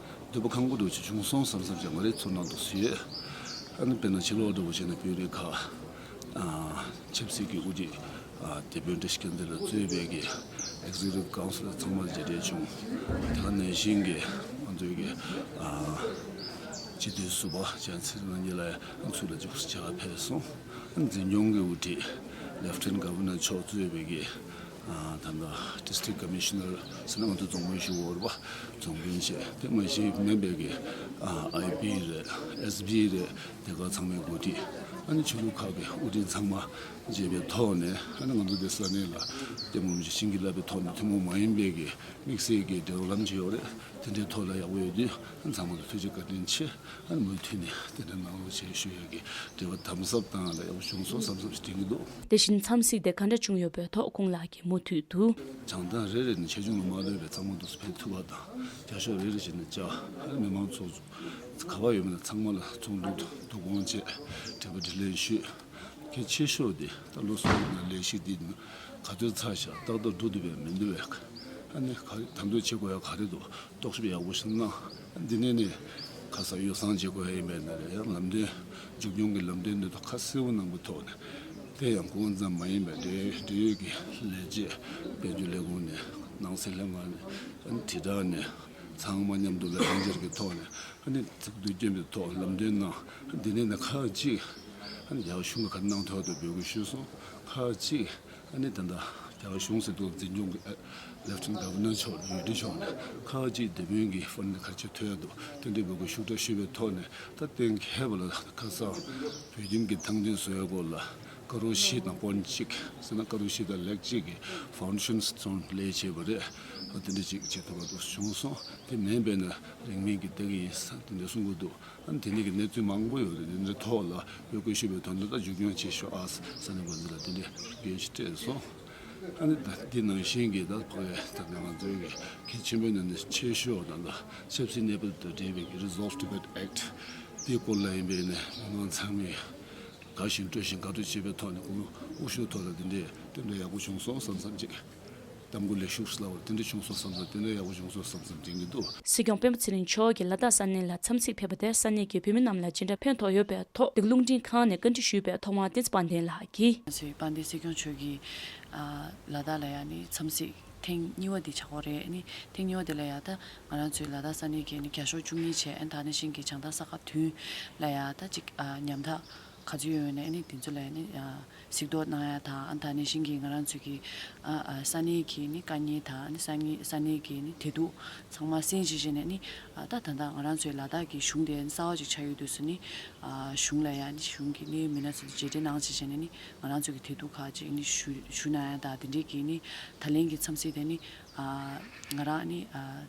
འདོད་པ་ཁེངས་པོ་འདྲ་ཅིག་བྱུང་སོང་བསམ་བསམ་ཅིག་ང་རའི་ཚོར་སྣང་དུ་ཡོད། ཨ་ནི་དཔེར་ན་ཕྱི་ལོགས་འདྲ་བོ་བྱས་ན་བོད་རིགས་ཁག་ཆབ་སྲིད་ཀྱི་དབུ་ཁྲིད་དེ་བོད་འདྲ་ཞིག་སྐྱོང་མཛད་ལ་གཙོས་པའི་གི་Executive Council་ཚང་མར་མཇལ་འཕྲད་བྱུང་། དེ་ག་ནང་བཞིན་གྱི་ང་ཚོའི་གི་སྤྱི་འཐུས་ཟུར་པ་ཅན་ཚེ་རིང་རྣམ་རྒྱལ་ལགས་ཡང་ཚུར་ལ་འཇུག་སེ་བྱ་བ་ཕེབས་སོང་། འཛིན་སྐྱོང་གི་དབུ་ཁྲིད་Lieutenant Governor་མཆོག་གཙོས་པའི་གི་ད་ལྟ་District Commissioner་ཟེར་ན་ང་ཚོ་རྫོང་དཔོན་ཞུ་འོར་བ་རྫོང་དཔོན་བྱས། དེ་མ་གཞི་མིན་པའི་གི་ཨའི་པི་རེད། ཨེས་པི་རེད། དེ་ག་ཚང་མའི་འགོ་ཁྲིད། ཨ་ནི་ཆོས་ལུགས་ཁག་གི་དབུ་ཁྲིད་ཚང་མ་མཇལ་བའི་ཐོག་ནས། ཨ་ནི་ང་ཚོ་འདི་ས་གནས་ལ་ལྟད་མོ་མི་བྱེད་བྱིན་གྱིས་བརླབས་པའི་ཐོག་ནས་ཐུན་མོང་མ་ཡིན་པའི་གི་དམིགས་བསལ་གྱི་འབྲེལ་བ་ལམ་ཅིག་ཡོད་རེད། དེ་འདྲའི་ཐོག་ལ་ཡག་པོ་ཡོད་དུས་ཨ་ནི་ཚང་མ་ལ་ཐུགས་རྗེ་བཀའ་དྲིན་ཆེ། ཨ་ནི་མུ་མཐུད་ནས་དེ་འདྲ་གནང་རོགས་བྱེད་ཞུ་ཡག་གི་འབྲེལ་བ་དམ་ཟབ་བཏང་ཡག་ལ་ཡག་པོ་བྱུང་སོང་བསམ་བསམ་ཞིག་དྲན་གྱི་འདུག། དེ་བཞིན་འཚམས་གཟིགས་དེ་ག་འདྲ་བྱུང་ཡོད་པའི་ཐོག་ཁོང་ལགས་ཀྱིས་མུ་མཐུད་དུ། བྱང་ཐང་རེ་རེ་ནས་ཆེ་ཆུང་ལ་མ་ལྟོས་པའི་ཚང་མ་འདུག་སེ་ཕེབས་ཐུབ་པ་དང་། རྒྱ་ཤོག་རེ་རེ་བཞིན་ནས་བཅར། ཨ་ནི་མི་མང་ཚོགས་ག་པར་ཡོད་མེད་ལ་ཚང་མ་ལ་ཚོགས་འདུ་བསྡུ་སྐོང་བྱས། དྲི་བ་དྲིས་ལན་ཞུས། གལ་ཆེ་ཤོས་དེ་ད་ལོ་གསུམ་ནང་ལས་གཞི་འདི་ག་ཚོད་ཚར་ཤག་ཏག་ཏག་འགྲོ་ཐུབ་པས་མི་འདུག་པས། ཨ་ནི་ག་རེ་ད་དུང་བྱེད་དགོས་ཡག་ག་རེ་འདུག། རྟོག་ཞིབ་ཡག་པོ་ཞིག་གནང་། འདི་ནས་ནི་ཁ་སང་ཡོ་བསྲང་བྱེད་དགོས་ཡག་ཡིན་པས་ན་རེད། ཡང་ལམ་སྟོན་མཇུག་སྐྱོང་གི་ལམ་སྟོན་འདི་ཐོག་ཁ་གསལ་པོ་གནང་པའི་ཐོག་ནས། དེ་ཡང་སྐུ་ངོ་ཙམ་མ་ཡིན་པའི་འབྲེལ་འབྲེལ་ཡོད་ཀྱི་ལས་བྱེད་དཔལ་འབྱོར་ལས་ཁུངས་ནས་ནང་སྲིད་ལྷན་ཁང་ནས་དྲིལ་བསྒྲགས་ནས་ཚང་མ་མཉམ་དུ་ལ་ལྷན་སྦྱར་གྱི་ཐོག་ནས་ཨ་ནི་ཚིག་བསྡུས་སྐྱོན་པའི་ཐོག་ལམ་སྟོན་གནང་། འདི་ནས་ནི་ཁག་ཅིག་ཨ་ནི་རྒྱ་གཞུང་གི་ཁ་གནང་ཐོག་ཏུ་འབོད་སྐུལ་ཞུས་སོང་། ཁག་ཅིག་ཨ་ནི་ད་ལྟ་རྒྱ་གར་གཞུང་ཟེར་དུས་འཛིན་སྐྱོང་གི་ཨ་Lieutenant Governor་མཆོག་ཡུལ་སྲིད་མཆོག་ནས་ཁག་ཅིག་དེ་སྔོན་གྱི་ཕོན་ནས་ག་རེ་བྱེད་ཐུབ་ཡག་འདུག། དེ་འདྲའི་འབོད་སྐུལ་ཤུགས་དྲག་ཞུས་པའི་ཐོག་ནས། ད་གཏན་འཁེལ་བ་ལ་ཁ་སང་བོད་ཁྱིམ་གྱི་ཐང་འདོན་བཟོ་ཡག་སྐོར་ལ་ཀ་རོར་བཞི་དང་པོན་གཅིག་ཟེར་ན་ཀ་རོར་བཞི་དང་ལེག་གཅིག་གི་Foundation Stone་ལས་བྱས་པ་རེད། ཨ་དེ་འདྲ་ཅིག་བྱེད་ཐུབ་པ་འདུག་བྱུང་སོང་། དེ་མིན་པས་ན་རིང་མིན་གྱི་ལྟ་གི་ཡིན་ས་དེ་འདྲ་གསུང་གི་འདུག། ཨ་ནི་དེ་འདྲ་གི་གནས་ཚུལ་མང་པོ་ཡོད་རེད། དེ་འདྲའི་ཐོག་ལ་འབོད་སྐུལ་ཞུས་པའི་དོན་དུ་ད་མཇུག་སྐྱོང་བྱེད་ཤོག་ཨ་ས་གནས་འགོ་འཛིན་ལ་དེ་འདྲའི་འགན་ཞིག་སྤྲད་སོང་། ཨ་ནི་ད་འདི་ནང་བཞིན་གྱི་ད་ཕ་གི་ད་ང་ཚོའི་གི་གལ་ཆེན་པོའི་ནང་ནས་ཆེ་ཤོས་ད་ལྟ་ཆབ་སྲིད་གནས་བབ་དང་འབྲེལ་བའི་གི་Resolve Tibet Act་དེའི་སྐོར་ལ་ཡིན་པས་ནས་མི་མང་ཚང་མས་དགའ་ཞིང་སྤྲོ་ཞིང་དགའ་སྤྲོ་བྱེད་པའི་ཐོག་ནས་སྐུ་ངོ་དབུ་བཞུགས་ཐོག་ལ་འདི་འདྲའི་རྟེན་འབྲེལ་ཡག་པོ་བྱུང་སོང་བསམ་བསམ་ཅིག། གཏམ་དགུ་ལས་ཤུགས་སླ་བར་དེ་འདྲ་བྱུང་སོང་བསམ་ཙང་དེ་འདྲ་ཡག་པོ་བྱུང་སོང་བསམ་ཙང་དྲན་གྱི་འདུག། སྲིད་སྐྱོང་སྤེན་པ་ཚེ་རིང་མཆོག་གིས་ལ་དྭགས་ས་གནས་ལ་འཚམས་གཟིགས་ཕེབས་པ་དེ་ས་གནས་ཀྱི་བོད་མི་རྣམས་ལ་ཇི་འདྲ་ཕན་ཐོགས་ཡོད་པའི་ཐོག་འདི་ག་རླུང་འཕྲིན་ཁང་ནས་བཀའ་འདྲི་ཞུས་པའི་ཐོག་མར་བསྟན་འཛིན་དཔལ་ལྡན་ལགས་ཀྱིས། ང་ཚོའི་དཔལ་ལྡན་སྲིད་སྐྱོང་མཆོག་གིས་ཨ་ལ་དྭགས་ལ་ཡང་ནི་འཚམས་གཟིགས་ཐེངས་གཉིས་པ་འདི་ཆགས་ཀྱི་རེད། ནི་ཐེངས་གཉིས་པ་འདི་ལ་ཡང་ད་ང་རང་ཚོའི་ལ་དྭགས་ས་གནས་ཀྱི་ནི་རྒྱ་ཤོག་བཅུ་གཉིས་བྱས། ཨ་ནི་ད་ནི་ཤིང་གི་བྱང་ཐང་ས་ཁག་བདུན་ལ་ཡང་ད་ཅིག་ཨ་ཉམ་ཐག་ག་ཚོད་ཡོད་ནས་ཨ་ནི་དེ་ཚོ་ལ་ནི་ཨ་གཟིགས་རྟོག་གནང་ཡ་དང་། ཨ་ནི་ད་ནི་ཤིང་གི་ང་རང་ཚོའི་གི་ཨ་ཨ་ས་གནས་ཀྱི་ནི་དཀའ་ངལ་དང་། ཨ་ནི་ས་གནས་ས་གནས་ཀྱི་ནི་བདེ་སྡུག་ཚང་མ་གསན་བྱས་བྱས་ནས་ནི་ཨ་ད་ད་ལྟ་ང་རང་ཚོའི་ལ་དྭགས་ཀྱི་གཞུང་དེ་གསར་པ་ཅིག་ཆགས་ཡོད་དུས་སུ་ནི་ གཞུང་ལ་ཡང་ནི་གཞུང་གི་ནི་མི་སྣ་ཚོ་དང་མཇལ་འཕྲད་གནང་བྱས་བྱས་ནས་ནི་ང་རང་ཚོ་གི་དེ་དུས་ཁ་ཅིག་ནི་ཞུ་ཞུ་གནང་ཡ་དང་དེ་འདྲའི་གི་ནི་ད་ལན་གི་འཚམས་གཟིགས་དེ་ནི་ང་རང་ནི་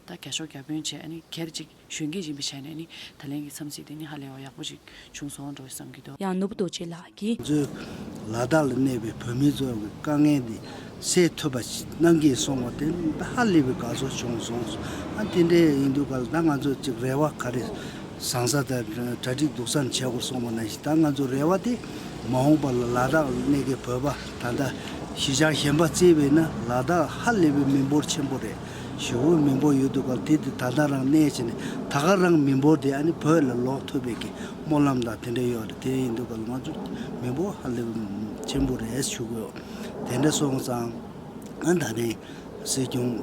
ད་རྒྱ་ཤོག་བརྒྱ་དཔོན་བྱས་ནི་སྒེར་ཅིག་གཞོན་སྐྱེས་ཡིན་པ་བྱས་ནས་ནི་ད་ལན་གི་འཚམས་གཟིགས་དེ་ནི་ཧ་ལས་པ་ཡག་པོ་ཞིག་བྱུང་སོང་འགྲོ་བསམ་གྱི་འདུག་ཡང་ནོར་བུ་རྡོ་རྗེ་ལགས་ཀྱིས། ང་ཚོའི་ལ་དྭགས་ལ་གནས་པའི་བོད་མི་ཚོ་གི་དཀའ་ངལ་འདི་སེལ་ཐུབ་པ་ཞིག་གནང་གི་སོང་བ་དེ་ཧ་ལས་པའི་དགའ་ཚོར་བྱུང་སོང་། ཨ་དེ་འདྲའི་ཡིན་དུས་ག་ལ་ད་ང་ཚོ་ཅིག་རེ་བ་ག་རེ་བཟང་ས་དང་གྲ་སྒྲིག་སྡུག་སང་བྱེད་དགོས་སོང་བ་ནང་བཞིན། ད་ང་ཚོ་རེ་བ་དེ་མ་འོངས་པ་ལ་ལ་དྭགས་ལ་གནས་མཁན་བོད་པ་ད་ལྟ་གཞིས་ཆགས་གཞན་པ་བརྩིས་པས་ན་ལ་དྭགས་ཧ་ལས་པའི་མི་འབོར་ཆེན་པོ་རེད། ཞེ་པོ་མི་འབོར་ཡོད་དུས་ག་ལ་དེ་དེ་ད་ལྟ་རང་གནས་བྱས་ནས་ད་ག་རང་མི་འབོར་དེ་ཨ་ནི་བོད་ལ་ལོག་ཐུབ་པའི་གི་སྨོན་ལམ་དང་དེ་འདྲ་ཡོད་རེད། དེ་ཡིན་དུས་ག་ལ་ང་ཚོ་མི་འབོར་ཧ་ལས་པའི་ཆེན་པོ་རེད་ཞུ་གི་ཡོད། དེ་འདྲ་སོང་ཙང་ཨ་ད་ནི་སྲིད་སྐྱོང་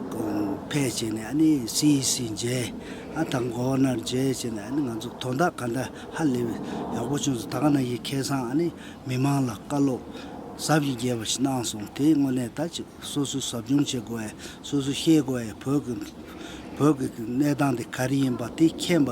ཕེབས་བྱས་ནས་ཨ་ནི་སི་ཨི་སི་མཇལ། ཨ་དང་གོ་ཝར་ནར་མཇལ་བྱས་ནས་ཨ་ནི་ང་ཚོ་དོན་དག་ག་འདྲ་ཧ་ལས་པའི་ཡག་པོ་བྱུང་སོང་། ད་ག་ནང་བཞིན་ཁ་སང་ཨ་ནི་མི་མང་ལ་བཀའ་སློབ་ཟབ་ཅིང་རྒྱས་པ་ཞིག་གནང་སོང་། དེའི་དངོས་གནས་ད་ཅིག་སོ་སོས་ཟབ་སྦྱོང་བྱེད་དགོས་ཡ། སོ་སོས་ཤེས་དགོས་ཡ། བོད་ཀྱི་བོད་ཀྱི་གནས་སྟངས་དེ་ག་རེ་ཡིན་པ་དེ་མཁྱེན་པ་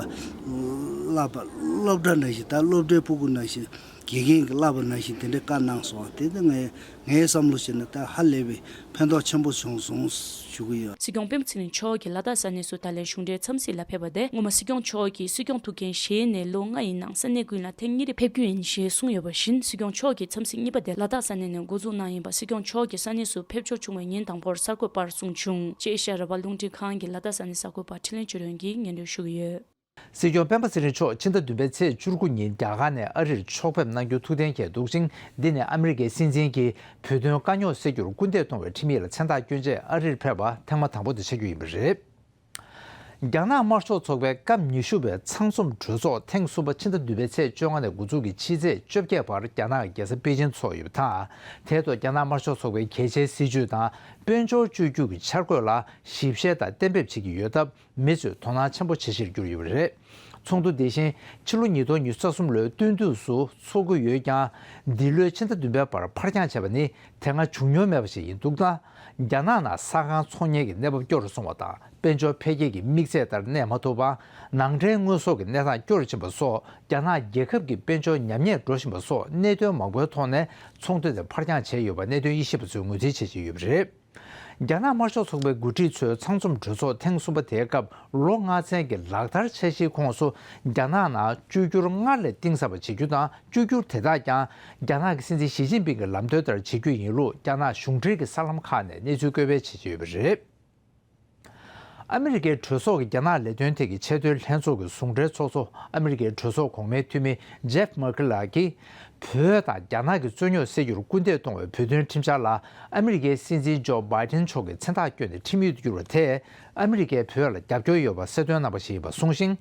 བསླབ་པ་སློབ་གྲྭ་ནང་བཞིན་ད་སློབ་གྲྭའི་སྤུ་གུ་ནང་བཞིན་དགེ་རྒན་གྱིས་བསླབ་པ་ནང་བཞིན་དེ་འདྲའི་བཀའ་གནང་སོང་། དེ་ནི་ངས་ངའི་བསམ་བློ་བྱས་ན་ད་ཧ་ལས་པའི་ཕན་ཐོགས་ཆེན་པོ་བྱུང་སོང་ཞུ་གི་ཡོད། སྲིད་སྐྱོང་སྤེན་པ་ཚེ་རིང་མཆོག་གིས་ལ་དྭགས་ས་གནས་སུ་ད་ལན་གཞུང་འབྲེལ་འཚམས་གཟིགས་ལ་ཕེབས་པ་དེ་སྔོན་མ་སྲིད་སྐྱོང་མཆོག་གིས་སྲིད་སྐྱོང་ཐུགས་འགན་བཞེས་ནས་ལོ་ལྔ་ཡི་ནང་ས་གནས་ཀུན་ལ་ཐེངས་གཉིས་རེ་ཕེབས་རྒྱུ་ཡིན་ཞེས་གསུངས་ཡོད་པ་བཞིན། སྲིད་སྐྱོང་མཆོག་གི་འཚམས་གཟིགས་གཉིས་པ་དེ་ལ་དྭགས་ས་གནས་ནས་འགོ་འཛུགས་གནང་ཡིན་པ་སྲིད་སྐྱོང་མཆོག་གིས་ས་གནས་སུ་ཕེབས་འབྱོར་བྱུང་བའི་ཉིན་དང་པོར་གསར་འགོད་པར་གསུངས་བྱུང་ཅེས་ཨེ་ཤ་ཡ་རང་དབང་རླུང་འཕྲིན་ཁང་གི་ལ་དྭགས་ས་གནས་གསར་འགོད་པ་འཕྲིན་ལས་ཆོས་སྒྲོན་གྱིས་སྙན་སྒྲོན་ཞུ་གི་ཡོད། སྲིད་སྐྱོང་སྤེན་པ་ཚེ་རིང་མཆོག་ཕྱི་ཟླ་བདུན་པའི་ཚེས་བཅུ་དགུ་ཉིན་རྒྱ་གར་ནས་ཨ་རིར་ཕྱོགས་ཕེབས་གནང་རྒྱུ་ཐུགས་གཏན་འཁེལ་འདུག་ཅིང་། འདི་ནི་ཨ་མི་རི་ཀའི་སྲིད་འཛིན་གྱིས་བོད་དོན་དཀའ་རྙོག་སེལ་རྒྱུར་སྐུལ་འདེད་གཏོང་བའི་ཁྲིམས་ཡིག་ལ་མཚན་རྟགས་བསྐྱོན་ཆེད་ཨ་རིར་ཕེབས་པ་ཐེངས་མ་དང་པོ་དེ་ཆགས་རྒྱུ་ཡིན་པ་རེད། རྒྱ་ནག་དམར་ཤོག་ཚོགས་པའི་སྐབས་ཉི་ཤུ་པའི་ཚང་འཛོམས་གྲོས་ཚོགས་ཐེངས་གསུམ་པ་ཕྱི་ཟླ་བདུན་པའི་ཚེས་བཅོ་ལྔ་ནས་འགོ་འཛུགས་ཀྱིས་ཕྱི་ཚེས་བཅོ་བརྒྱད་བར་རྒྱ་ནག་གི་རྒྱལ་ས་པེ་ཅིན་འཚོགས་ཡོད་པ་དང་། དེའི་ཐོག་རྒྱ་ནག་དམར་ཤོག་ཚོགས་པའི་གལ་ཆེའི་སྲིད་བྱུས་དང་དཔལ་འབྱོར་བཅོས་བསྒྱུར་གྱི་འཆར་འགོད་ལ་ཞིབ་བཤེར་དང་གཏན་འབེབས་བྱེད་ཀྱི་ཡོད་སྟབས། མི་ཚོས་དོ་སྣང་ཆེན་པོ་བྱེད་གཞིར་གྱུར་ཡོད་པ་རེད། ཚོགས་འདུ་འདི་བཞིན་ཕྱི་ལོ་ཉིས་སྟོང་ཉི་ཤུ་རྩ་གསུམ་ལོའི་སྟོན་དུས་སུ་འཚོགས་ཀྱི་ཡོད་ཀྱང་། འདི་ལོའི་ཕྱི་ཟླ་བདུན་པའི་བར་ཕར་འགྱངས་བྱས་པ་ནི་དེ་སྔ་བྱུང་མྱོང་མེད་པ་ཞིག་ཡིན་འདུག་ན། རྒྱ་ནག་ནང་ས་ཁང་འཚོང་མཁན་གྱི་གནས་བབ་སྐྱོ་རུ་སོང་བ་དང་། དཔལ་འབྱོར་འཕེལ་རྒྱས་ཀྱི་དམིགས་ཚད་ལྟར་གནས་མ་ཐུབ་པ། ནང་འདྲེན་དངོས་ཟོག་གི་གནས་སྟངས་སྐྱོ་རུ་ཕྱིན་པ་སོགས་རྒྱ་ནག་རྒྱལ་ཁབ་ཀྱི་དཔལ་འབྱོར་ཉམས་ཉེས་འགྲོ་བཞིན་པ་སོགས་གནད་དོན་མང་པོའི་ཐོག་ནས་ཚོགས་འདུ་དེ་ཕར་འགྱངས་བྱས་ཡོད་པ་གནད་དོན་དབྱེ་ཞིབ་པ་ཚོས་ངོས་འཛིན་བྱེད་ཀྱི་ཡོད་པ་རེད། རྒྱ་ནག་དམར་ཤོག་ཚོགས་པའི་འགོ་ཁྲིད་ཚོའི་ཚང་འཛོམས་གྲོས་ཚོགས་ཐེངས་གསུམ་པ་དེའི་སྐབས་ལོ་ལྔ་ཚན་གྱི་ལག་བསྟར་འཆར་གཞིའི་ཁོངས་སུ་རྒྱ་ནག་ནང་བཅོས་བསྒྱུར་སྔར་ལས་གཏིང་ཟབ་པ་བྱེད་རྒྱུ་དང་། བཅོས་བསྒྱུར་དེ་དག་ཀྱང་རྒྱ་ནག་གི་སྲིད་འཛིན་ཞི་ཅིན་ཕིང་གི་ལམ་སྟོན་ལྟར་བྱེད་རྒྱུ་ཡིན་ལུགས་རྒྱ་ནག་གཞུང་འབྲེལ་གྱི་གསར་ལམ་ཁག་ནས་གནས་ཚུལ་བཀོད་སྤེལ་བྱེད་ཀྱི་ཡོད་པ་རེད། ཨ་མི་རི་ཀའི་གྲོས་ཚོགས་ཀྱི་རྒྱ་ནག་ལས་དོན་ཐད་ཀྱི་ཆེས་མཐོའི་ལྷན་ཚོགས་ཀྱི་ཟུང་འབྲེལ་ཚོགས་གཙོ་ཨ་མི་རི་ཀའི་གྲོས་ཚོགས་གོང་མའི་འཐུས་མི་ཇེབ་མར་ཁི་ལགས་ཀྱིས། བོད་དང་རྒྱ་ནག་གི་རྩོད་རྙོག་སེལ་རྒྱུར་སྐུལ་འདེད་གཏོང་བའི་བོད་དོན་ཁྲིམས་འཆར་ལ་ཨ་མི་རི་ཀའི་སྲིད་འཛིན་ཇོ་བྷའི་ཏན་མཆོག་གིས་མཚན་རྟགས་བསྐྱོན་ཏེ་ཁྲིམས་ཡིག་ཏུ་བསྒྱུར་བ་དེས་ཨ་མི་རི་ཀས་བོད་ལ་རྒྱབ་སྐྱོར་ཡོད་པ་གསལ་སྟོན་གནང་བ་ཞིག་ཡིན་པ་གསུངས་ཤིང་།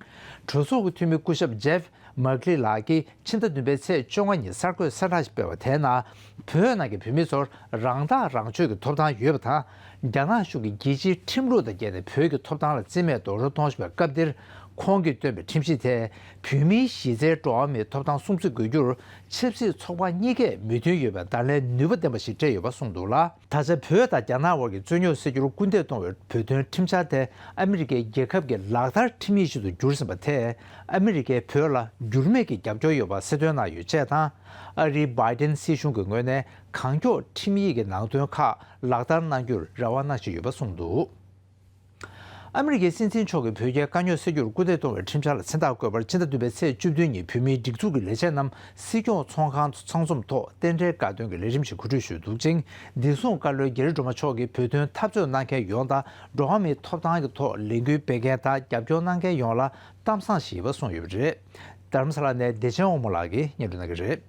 གྲོས་ཚོགས་ཀྱི་འཐུས་མི་སྐུ་ཞབས་ཇེབ་མར་ཁི་ལགས་ཀྱིས་ཕྱི་ཟླ་བདུན་པའི་ཚེས་བཅོ་ལྔ་ཉིན་གསར་འགོད་གསལ་བསྒྲགས་ཤིག་སྤེལ་བ་དེའི་ནང་། བོད་ནང་གི་བོད་མི་ཚོར་རང་ཐག་རང་གཅོད་ཀྱི་ཐོབ་ཐང་ཡོད་པ་དང་། རྒྱ་ནག་གཞུང་གིས་རྒྱལ་སྤྱིའི་ཁྲིམས་ལུགས་དང་འགལ་ནས་བོད་ཀྱི་ཐོབ་ཐང་ལ་བརྩི་མེད་རྡོག་རོལ་གཏོང་བཞིན་པའི་སྐབས་འདིར། ཁོང་གིས་བཏོན་པའི་ཁྲིམས་གཞི་དེས་བོད་མིའི་གཞི་རྩའི་འགྲོ་བ་མིའི་ཐོབ་ཐང་སྲུང་བརྩི་དགོས་རྒྱུར་ཆབ་སྲིད་ཚོགས་པ་གཉིས་ཀས་མོས་མཐུན་ཡོད་པའི་བརྡ་ལན་ནུས་པ་ལྡན་པ་ཞིག་སྤྲད་ཡོད་པ་གསུངས་འདུག་ལ། ད་ཆ་བོད་དང་རྒྱ་ནག་དབར་གྱི་རྩོད་རྙོག་སེལ་རྒྱུར་སྐུལ་འདེད་གཏོང་བའི་བོད་དོན་ཁྲིམས་འཆར་དེ་ཨ་མི་རི་ཀའི་རྒྱལ་ཁབ་ཀྱི་ལག་བསྟར་ཁྲིམས་ཡིག་ཞིག་ཏུ་གྱུར་ཟིན་པ་དེས་ཨ་མི་རི་ཀས་བོད་ལ་འགྱུར་མེད་ཀྱི་རྒྱབ་སྐྱོར་ཡོད་པ་གསལ་སྟོན་གནང་ཡོད་ཅེས་དང་། ཨ་རིའི་བྷའི་ཏན་སྲིད་གཞུང་གི་ངོས་ནས་གང་མགྱོགས་ཁྲིམས་ཡིག་གི་ནང་དོན་ཁག་ལག་བསྟར་གནང་རྒྱུར་རེ་བ་གནང་བཞིན་ཡོད་པ་གསུངས་འདུག་ཨ་མི་རི་ཀའི་སྲིད་འཛིན་མཆོག་གིས་བོད་རྒྱའི་དཀའ་རྙོག་སེལ་རྒྱུར་སྐུལ་འདེད་གཏོང་བའི་ཁྲིམས་འཆར་ལ་མཚན་རྟགས་བཀོད་པར་ཕྱི་ཟླ་བདུན་པའི་ཚེས་བཅུ་བདུན་ཉིན་བོད་མིའི་སྒྲིག་འཛུགས་ཀྱི་ལས་བྱེད་རྣམས་སྲིད་སྐྱོང་ཚོགས་ཁང་དུ་ཚང་འཛོམས་ཐོག་རྟེན་འབྲེལ་དགའ་སྟོན་གྱི་ལས་རིམ་ཞིག་གོ་སྒྲིག་ཞུས་འདུག་ཅིང་། བདེ་སྲུང་བཀའ་བློན་རྒྱ་རི་སྒྲོལ་མ་མཆོག་གིས་བོད་དོན་འཐབ་རྩོད་གནང་མཁན་ཡོངས་དང་འགྲོ་བ་མིའི་ཐོབ་ཐང་གི་ཐོག་ལས་འགུལ་སྤེལ་མཁན་དང་རྒྱབ་སྐྱོར་གནང་མཁན་ཡོངས་ལ་གཏམ་བཟང་ཞིག་ཡིན་པ་གསུངས་ཡོད་པ་རེད། རྡ་རམ་ས་ལ་ནས་བདེ་ཆེན་དབང་མོ་ལགས་ཀྱིས་སྙན་སྒྲོན་གནང་གི་རེད།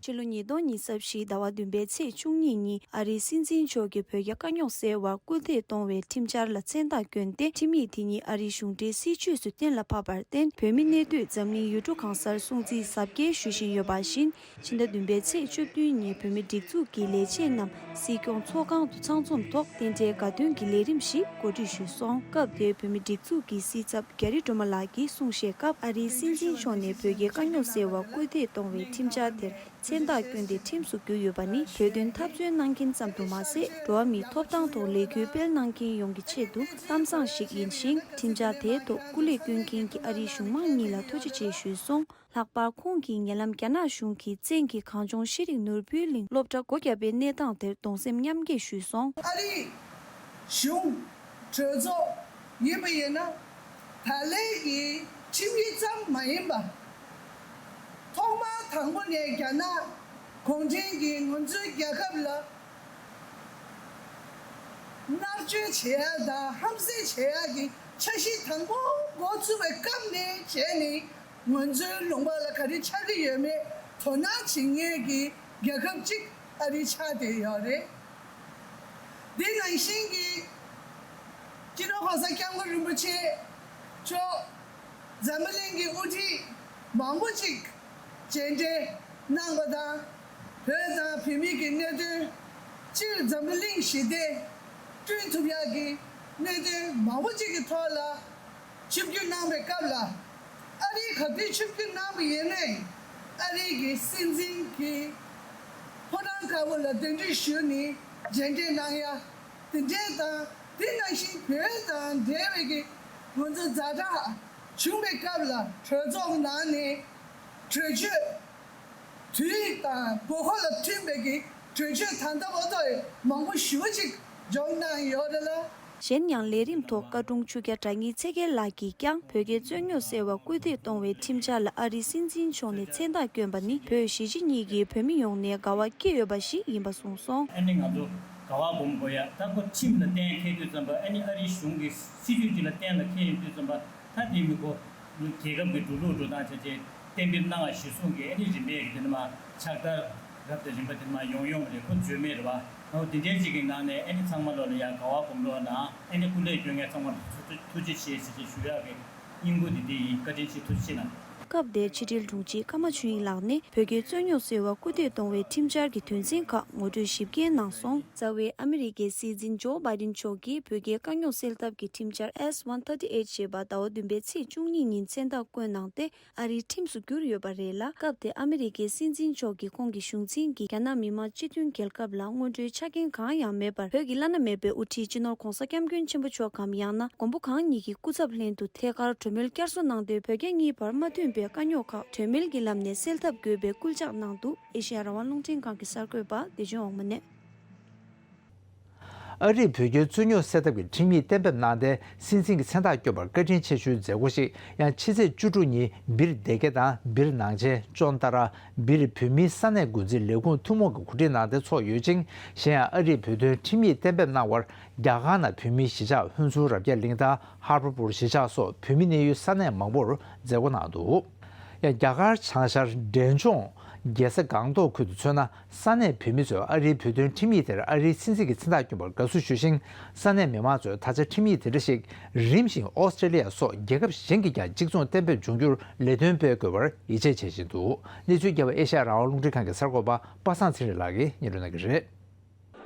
ཕྱི་ལོ་ཉིས་སྟོང་ཉི་ཤུ་རྩ་བཞི་ཟླ་བ་བདུན་པའི་ཚེས་བཅུ་གཉིས་ཉིན་ཨ་རིའི་སྲིད་འཛིན་མཆོག་གིས་བོད་རྒྱ་དཀའ་རྙོག་སེལ་བར་སྐུལ་འདེད་གཏོང་བའི་ཁྲིམས་འཆར་ལ་མཚན་རྟགས་བསྐྱོན་ཏེ། ཁྲིམས་ཡིག་དེ་ཉིད་ཨ་རིའི་གཞུང་འབྲེལ་སྲིད་བྱུས་སུ་གཏན་ལ་ཕབ་པར་བརྟེན། བོད་མི་གནས་སྡོད་འཛམ་གླིང་ཡུལ་གྲུ་གང་སར་སྲུང་བརྩི་གཟབ་རྒྱས་ཞུ་བཞིན་ཡོད་པ་བཞིན། ཕྱི་ཟླ་བདུན་པའི་ཚེས་བཅུ་བདུན་ཉིན་བོད་མི་སྒྲིག་འཛུགས་ཀྱི་ལས་བྱེད་རྣམས་སྲིད་སྐྱོང་ཚོགས་ཁང་དུ་ཚང་འཛོམས་ཐོག་རྟེན་འབྲེལ་དགའ་སྟོན་གྱི་ལས་རིམ་ཞིག་གོ་སྒྲིག་ཞུས་སོང་། སྐབས་དེར་བོད་མི་སྒྲིག་འཛུགས་ཀྱི་སྲིད་ཚབ་རྒྱ་རི་སྒྲོལ་མ་ལགས་ཀྱིས་གསུང་བཤད་སྐབས། ཨ་རིའི་སྲིད་འཛིན་མཆོག་ནས་བོད་རྒྱའི་དཀའ་རྙོག་སེལ་བར་སྐུལ་འདེད་གཏོང་བའི་ཁྲིམས་འཆར་དེར་མཚན་རྟགས་བསྐྱོན་ཏེ་ཁྲིམས་སུ་བསྒྱུར་ཡོད་པ་ནི། བོད་དོན་འཐབ་རྩོད་གནང་མཁན་ཙམ་དུ་མ་ཟད། འགྲོ་བ་མིའི་ཐོབ་ཐང་ཐོག་ལས་འགུལ་སྤེལ་གནང་མཁན་ཡོངས་ཀྱི་ཆེད་དུ་གཏམ་བཟང་ཞིག་ཡིན་ཞིང་། ཁྲིམས་འཆར་དེའི་ཐོག་སྐུ་ལས་བསྐྱོན་མཁན་གྱི་ཨ་རིའི་གཞུང་མང་གཉིས་ལ་ཐུགས་རྗེ་ཆེ་ཞུས་སོང་། ལྷག་པར་ཁོང་གིས་ཉེ་ལམ་རྒྱ་ནག་གཞུང་གིས་བཙན་གྱིས་གངས་ལྗོངས་ཤེས་རིག་ནོར་བུའི་གླིང་སློབ་གྲྭ་སྒོ་བརྒྱབ་པའི་གནས་སྟངས་དེར་གདུང་སེམས་མཉམ་སྐྱེད་ཞུས་སོང་། ཨ་རིའི་གཞུང་གྲོས་ཚོགས་ཡིན་པ་ཡིན་ན། ད་ལན་གྱི་ཁྲིམས་ཡིག་ཙམ་མ་ཡིན་པ། ཐོག་མར་དང་པོ་ནས་རྒྱ་ནག་གུང་ཁྲན་གྱིས་ང་ཚོའི་རྒྱལ་ཁབ་ལ་མནར་གཅོད་བྱེད་ཡ་དང་ཧམ་བཟས་བྱེད་ཡ་གི་འཆར་གཞི་དང་པོ་འགོ་བཙུགས་པའི་སྐབས་ནས་བྱས་ནས། ང་ཚོའི་ལུང་པ་ལ་ག་རེ་ཆགས་ཀྱི་ཡོད་མེད་དོ་སྣང་བྱེད་མཁན་གྱི་རྒྱལ་ཁབ་ཅིག་ཨ་རི་ཆགས་བསྡད་ཡོད་རེད། འདི་ནང་བཞིན་གྱི་སྤྱི་ནོར་༸གོང་ས་༸སྐྱབས་མགོན་རིན་པོ་ཆེ་མཆོག་འཛམ་བུ་གླིང་གི་དབུ་ཁྲིད་མང་པོ་ཅིག་མཇལ་འཕྲད་གནང་པ་དང་། བོད་དང་བོད་མི་གི་གནད་དོན། སྤྱིར་འཛམ་བུ་གླིང་ཞི་བདེ་བསྐྲུན་ཐུབ་ཡག་གི་གནད་དོན་མང་པོ་ཅིག་གི་ཐོག་ལ་ཆིབས་བསྒྱུར་གནང་བའི་སྐབས་ལ། ཨ་རིའི་ག་དུས་ཆིབས་བསྒྱུར་གནང་བ་ཡིན་ནའི། ཨ་རིའི་གི་སྲིད་འཛིན་གྱི་ཕོ་བྲང་དཀར་པོ་ལ་གདན་འདྲེན་ཞུས་ནས་མཇལ་འཕྲད་གནང་ཡ། དེ་འདྲས་དང་། དེ་ནང་བཞིན་བོད་དང་འབྲེལ་བའི་གི་ང་ཚོ་ཛ་དྲག་བྱུང་བའི་སྐབས་ལ་གྲོས་ཚོགས་ནང་ནས་གྲོས་ཆོད། དུས་དང་དགོས་མཁོ་ལ་མཐུན་པའི་གི་གྲོས་ཆོད་ད་ལྟ་བར་དུ་མང་པོ་ཞེ་པོ་ཅིག་འཇོག་གནང་ཡོད་རེད་ལ། གཞན་ཡང་ལས་རིམ་ཐོག་བཀའ་དྲུང་ཆོས་རྒྱལ་དབྲ་རྙིང་ཚེ་རྒྱལ་ལགས་ཀྱིས་ཀྱང་བོད་རྒྱའི་རྩོད་རྙོག་སེལ་བར་སྐུལ་འདེད་གཏོང་བའི་ཁྲིམས་འཆར་ལ་ཨ་རིའི་སྲིད་འཛིན་མཆོག་ནས་མཚན་རྟགས་བསྐྱོན་པ་ནི་བོད་གཞིས་བྱེས་གཉིས་ཀྱི་བོད་མི་ཡོངས་ནས་དགའ་བ་སྐྱེས་ཡོད་པ་ཞིག་ཡིན་པ་གསུངས་སོང་། ཨ་ནི་ང་ཚོ་དགའ་བ་སྒོམ་དགོས་ཡ། ད་ཁོ་ཁྲིམས་ལ་གཏན་འཁེལ་དུས་ཙམ་པ། ཨ་ནི་ཨ་རིའི་གཞུང་གི་སྲིད་ཇུས་ཅིག་ལ་གཏན་ལ་འཁེལ་ཡོང་དུས་ཙམ་པ། ད་དེ་མི་གོ་རྒྱལ་ཁབ་ཀྱི་འགྲོ་ལུགས་འགྲོ་སྟངས་བྱས་རྗེས་གཏན་འབེབས་གནང་བ་གཞིར་བཟུང་གིས། ཨ་ནི་རིམ་པས་ཀྱི་དེ་ནས་མ་ཕྱག་བསྟར་རབ་དང་རིམ་པ་དེ་ནས་མ་ཡོང་ཡོང་རེད། ཁོ་བརྗོད་མེད་རེད་བ། ཨོ་དེ་འདྲའི་ཅིག་གི་ནང་ནས་ཨ་ནི་ཚང་མ་ལོ་ལ་ཡ་དགའ་བ་སྒོམ་རོགས་གནང་། ཨ་ནི་སྐུ་ལས་སྐྱོན་མཁན་ཚང་མ་ལ་ཐུགས་རྗེ་ཆེ་ཟེར་ཅིག་ཞུ་ཡག་གི་སྙིང་པོ་འདི་འདི་ཡིན། བཀའ་དྲིན་ཆེ། ཐུགས་རྗེ་ཆེ་གནང་། སྐབས་དེར་ཕྱི་དྲིལ་དྲུང་ཆེ་ཀརྨ་ཆོས་དབྱིངས་ལགས་ནས་བོད་རྒྱའི་རྩོད་རྙོག་སེལ་བར་སྐུལ་འདེད་གཏོང་བའི་ཁྲིམས་འཆར་གྱི་དོན་ཚན་ཁག་ངོ་སྤྲོད་ཞིབ་རྒྱས་གནང་སོང་། རྩ་བའི་ཨ་མི་རི་ཀའི་སྲིད་འཛིན་ཇོ་བྷའི་ཌེན་མཆོག་གིས་བོད་རྒྱའི་དཀའ་རྙོག་སེལ་ཐབས་ཀྱི་ཁྲིམས་འཆར་S one thirty eight ཞེས་པ་ཟླ་བ་བདུན་པའི་ཚེས་བཅུ་གཉིས་ཉིན་མཚན་རྟགས་བཀོད་གནང་སྟེ། ཨ་རིའི་ཁྲིམས་སུ་བསྒྱུར་ཡོད་པ་རེད་ལ། སྐབས་དེར་ཨ་མི་རི་ཀའི་སྲིད་འཛིན་མཆོག་གིས་ཁོང་གི་གཞུང་འཛིན་གྱིས་རྒྱ་ནག་མི་དམངས་སྤྱི་མཐུན་རྒྱལ་ཁབ་ལ་སྔོན་འགྲོའི་ཆ་རྐྱེན་གང་ཡང་མེད་པར། བོད་ཀྱི་བླ་ན་མེད་པའི་དབུ་ཁྲིད་སྤྱི་ནོར་༸གོང་ས་༸སྐྱབས་མགོན་ཆེན་པོ་མཆོག་གམ། ཡང་ན་མགོན་པོ་གང་ཉིད་ཀྱི་སྐུ་ཚབ་ལྷན་དུ་ཐད་ཀར་གྲོས་མོལ་བསྐྱར་གསོ་གནང་སྟེ། བོད་རྒྱ་གཉིས་བར་མ་མཐུན་པའི་དཀའ་རྙོག་ཁག་གྲོས་མོལ་གྱི་ལམ་ནས་སེལ་ཐབས་དགོས་པའི་སྐུལ་ལྕག་གནང་འདུག་ཨེ་ཤེ་ཡ་རང་དབང་རླུང་འཕྲིན་ཁང་གི་གསར་འགོད་པ་བདེ་ཆེན་དབང་མོ་ནས། ཨ་རིས་བོད་རྒྱའི་རྩོད་རྙོག་སེལ་ཐབས་ཀྱི་ཁྲིམས་ཡིག་གཏན་འབེབས་གནང་སྟེ། སྲིད་འཛིན་གྱི་མཚན་རྟགས་བསྐྱོན་པར་བཀའ་དྲིན་ཆེ་ཞུའི་མཛད་སྒོ་ཞིག་ཡང་ཕྱི་ཚེས་བཅུ་དྲུག་ཉིན་སྦིར་སྡེ་དགེ་དང་སྦིར་ནང་ཆེན་ཅོན་ཏ་ར། སྦིར་བོད་མིའི་ས་གནས་འགོ་འཛིན་ལས་ཁུངས་ཐུན་མོང་གིས་གོ་སྒྲིག་གནང་སྟེ་ཚོགས་ཡོད་ཅིང་། གཞན་ཡང་ཨ་རིས་བོད་དོན་ཁྲིམས་ཡིག་གཏན་འབེབས་གནང་བར་རྒྱ་གར་ནང་བོད་མིའི་གཞིས་ཆགས་ཧུན་སུར་རབ་རྒྱས་གླིང་དང་ཧར་པ་པུར་གཞིས་ཆགས་སོགས་བོད་མི་གནས་ཡུལ་ས་གནས་མང་པོར་མཛད་སྒོ་གནང་འདུག་ཡང་རྒྱ་གར་བྱང་ཤར་འབྲས་ལྗོངས་རྒྱལ་ས་སྒང་ཏོག་ཁུལ་དུ་མཚོན་ན། ས་གནས་བོད་མི་ཚོས་ཨ་རིའི་བོད་དོན་ཁྲིམས་ཡིག་དེར་ཨ་རིའི་སྲིད་འཛིན་གྱི་མཚན་རྟགས་བསྐྱོན་པར་དགའ་བསུ་ཞུ་ཞིང་། ས་གནས་མི་མང་ཚོས་ད་ཆ་ཁྲིམས་ཡིག་དེ་འདྲ་ཞིག་རིམ་བཞིན་ཨོ་སི་ཀྲེ་ལི་ཡ་སོགས་རྒྱལ་ཁབ་གཞན་གྱིས་ཀྱང་གཅིག་མཚུངས་གཏན་འབེབས་འབྱུང་རྒྱུར་ལས་དོན་སྤེལ་དགོས་པར་ཡིད་ཆེས་བྱེད་བཞིན་འདུག་གནས་ཚུལ་རྒྱས་པ་ཨེ་ཤ་ཡ་རང་དབང་རླུང་འཕྲིན་ཁང་གི་གསར་འགོད་པ་པ་སངས་ཚེ་རིང་ལགས་ཀྱིས་སྙན་སྒྲོན་གནང་གི་རེད།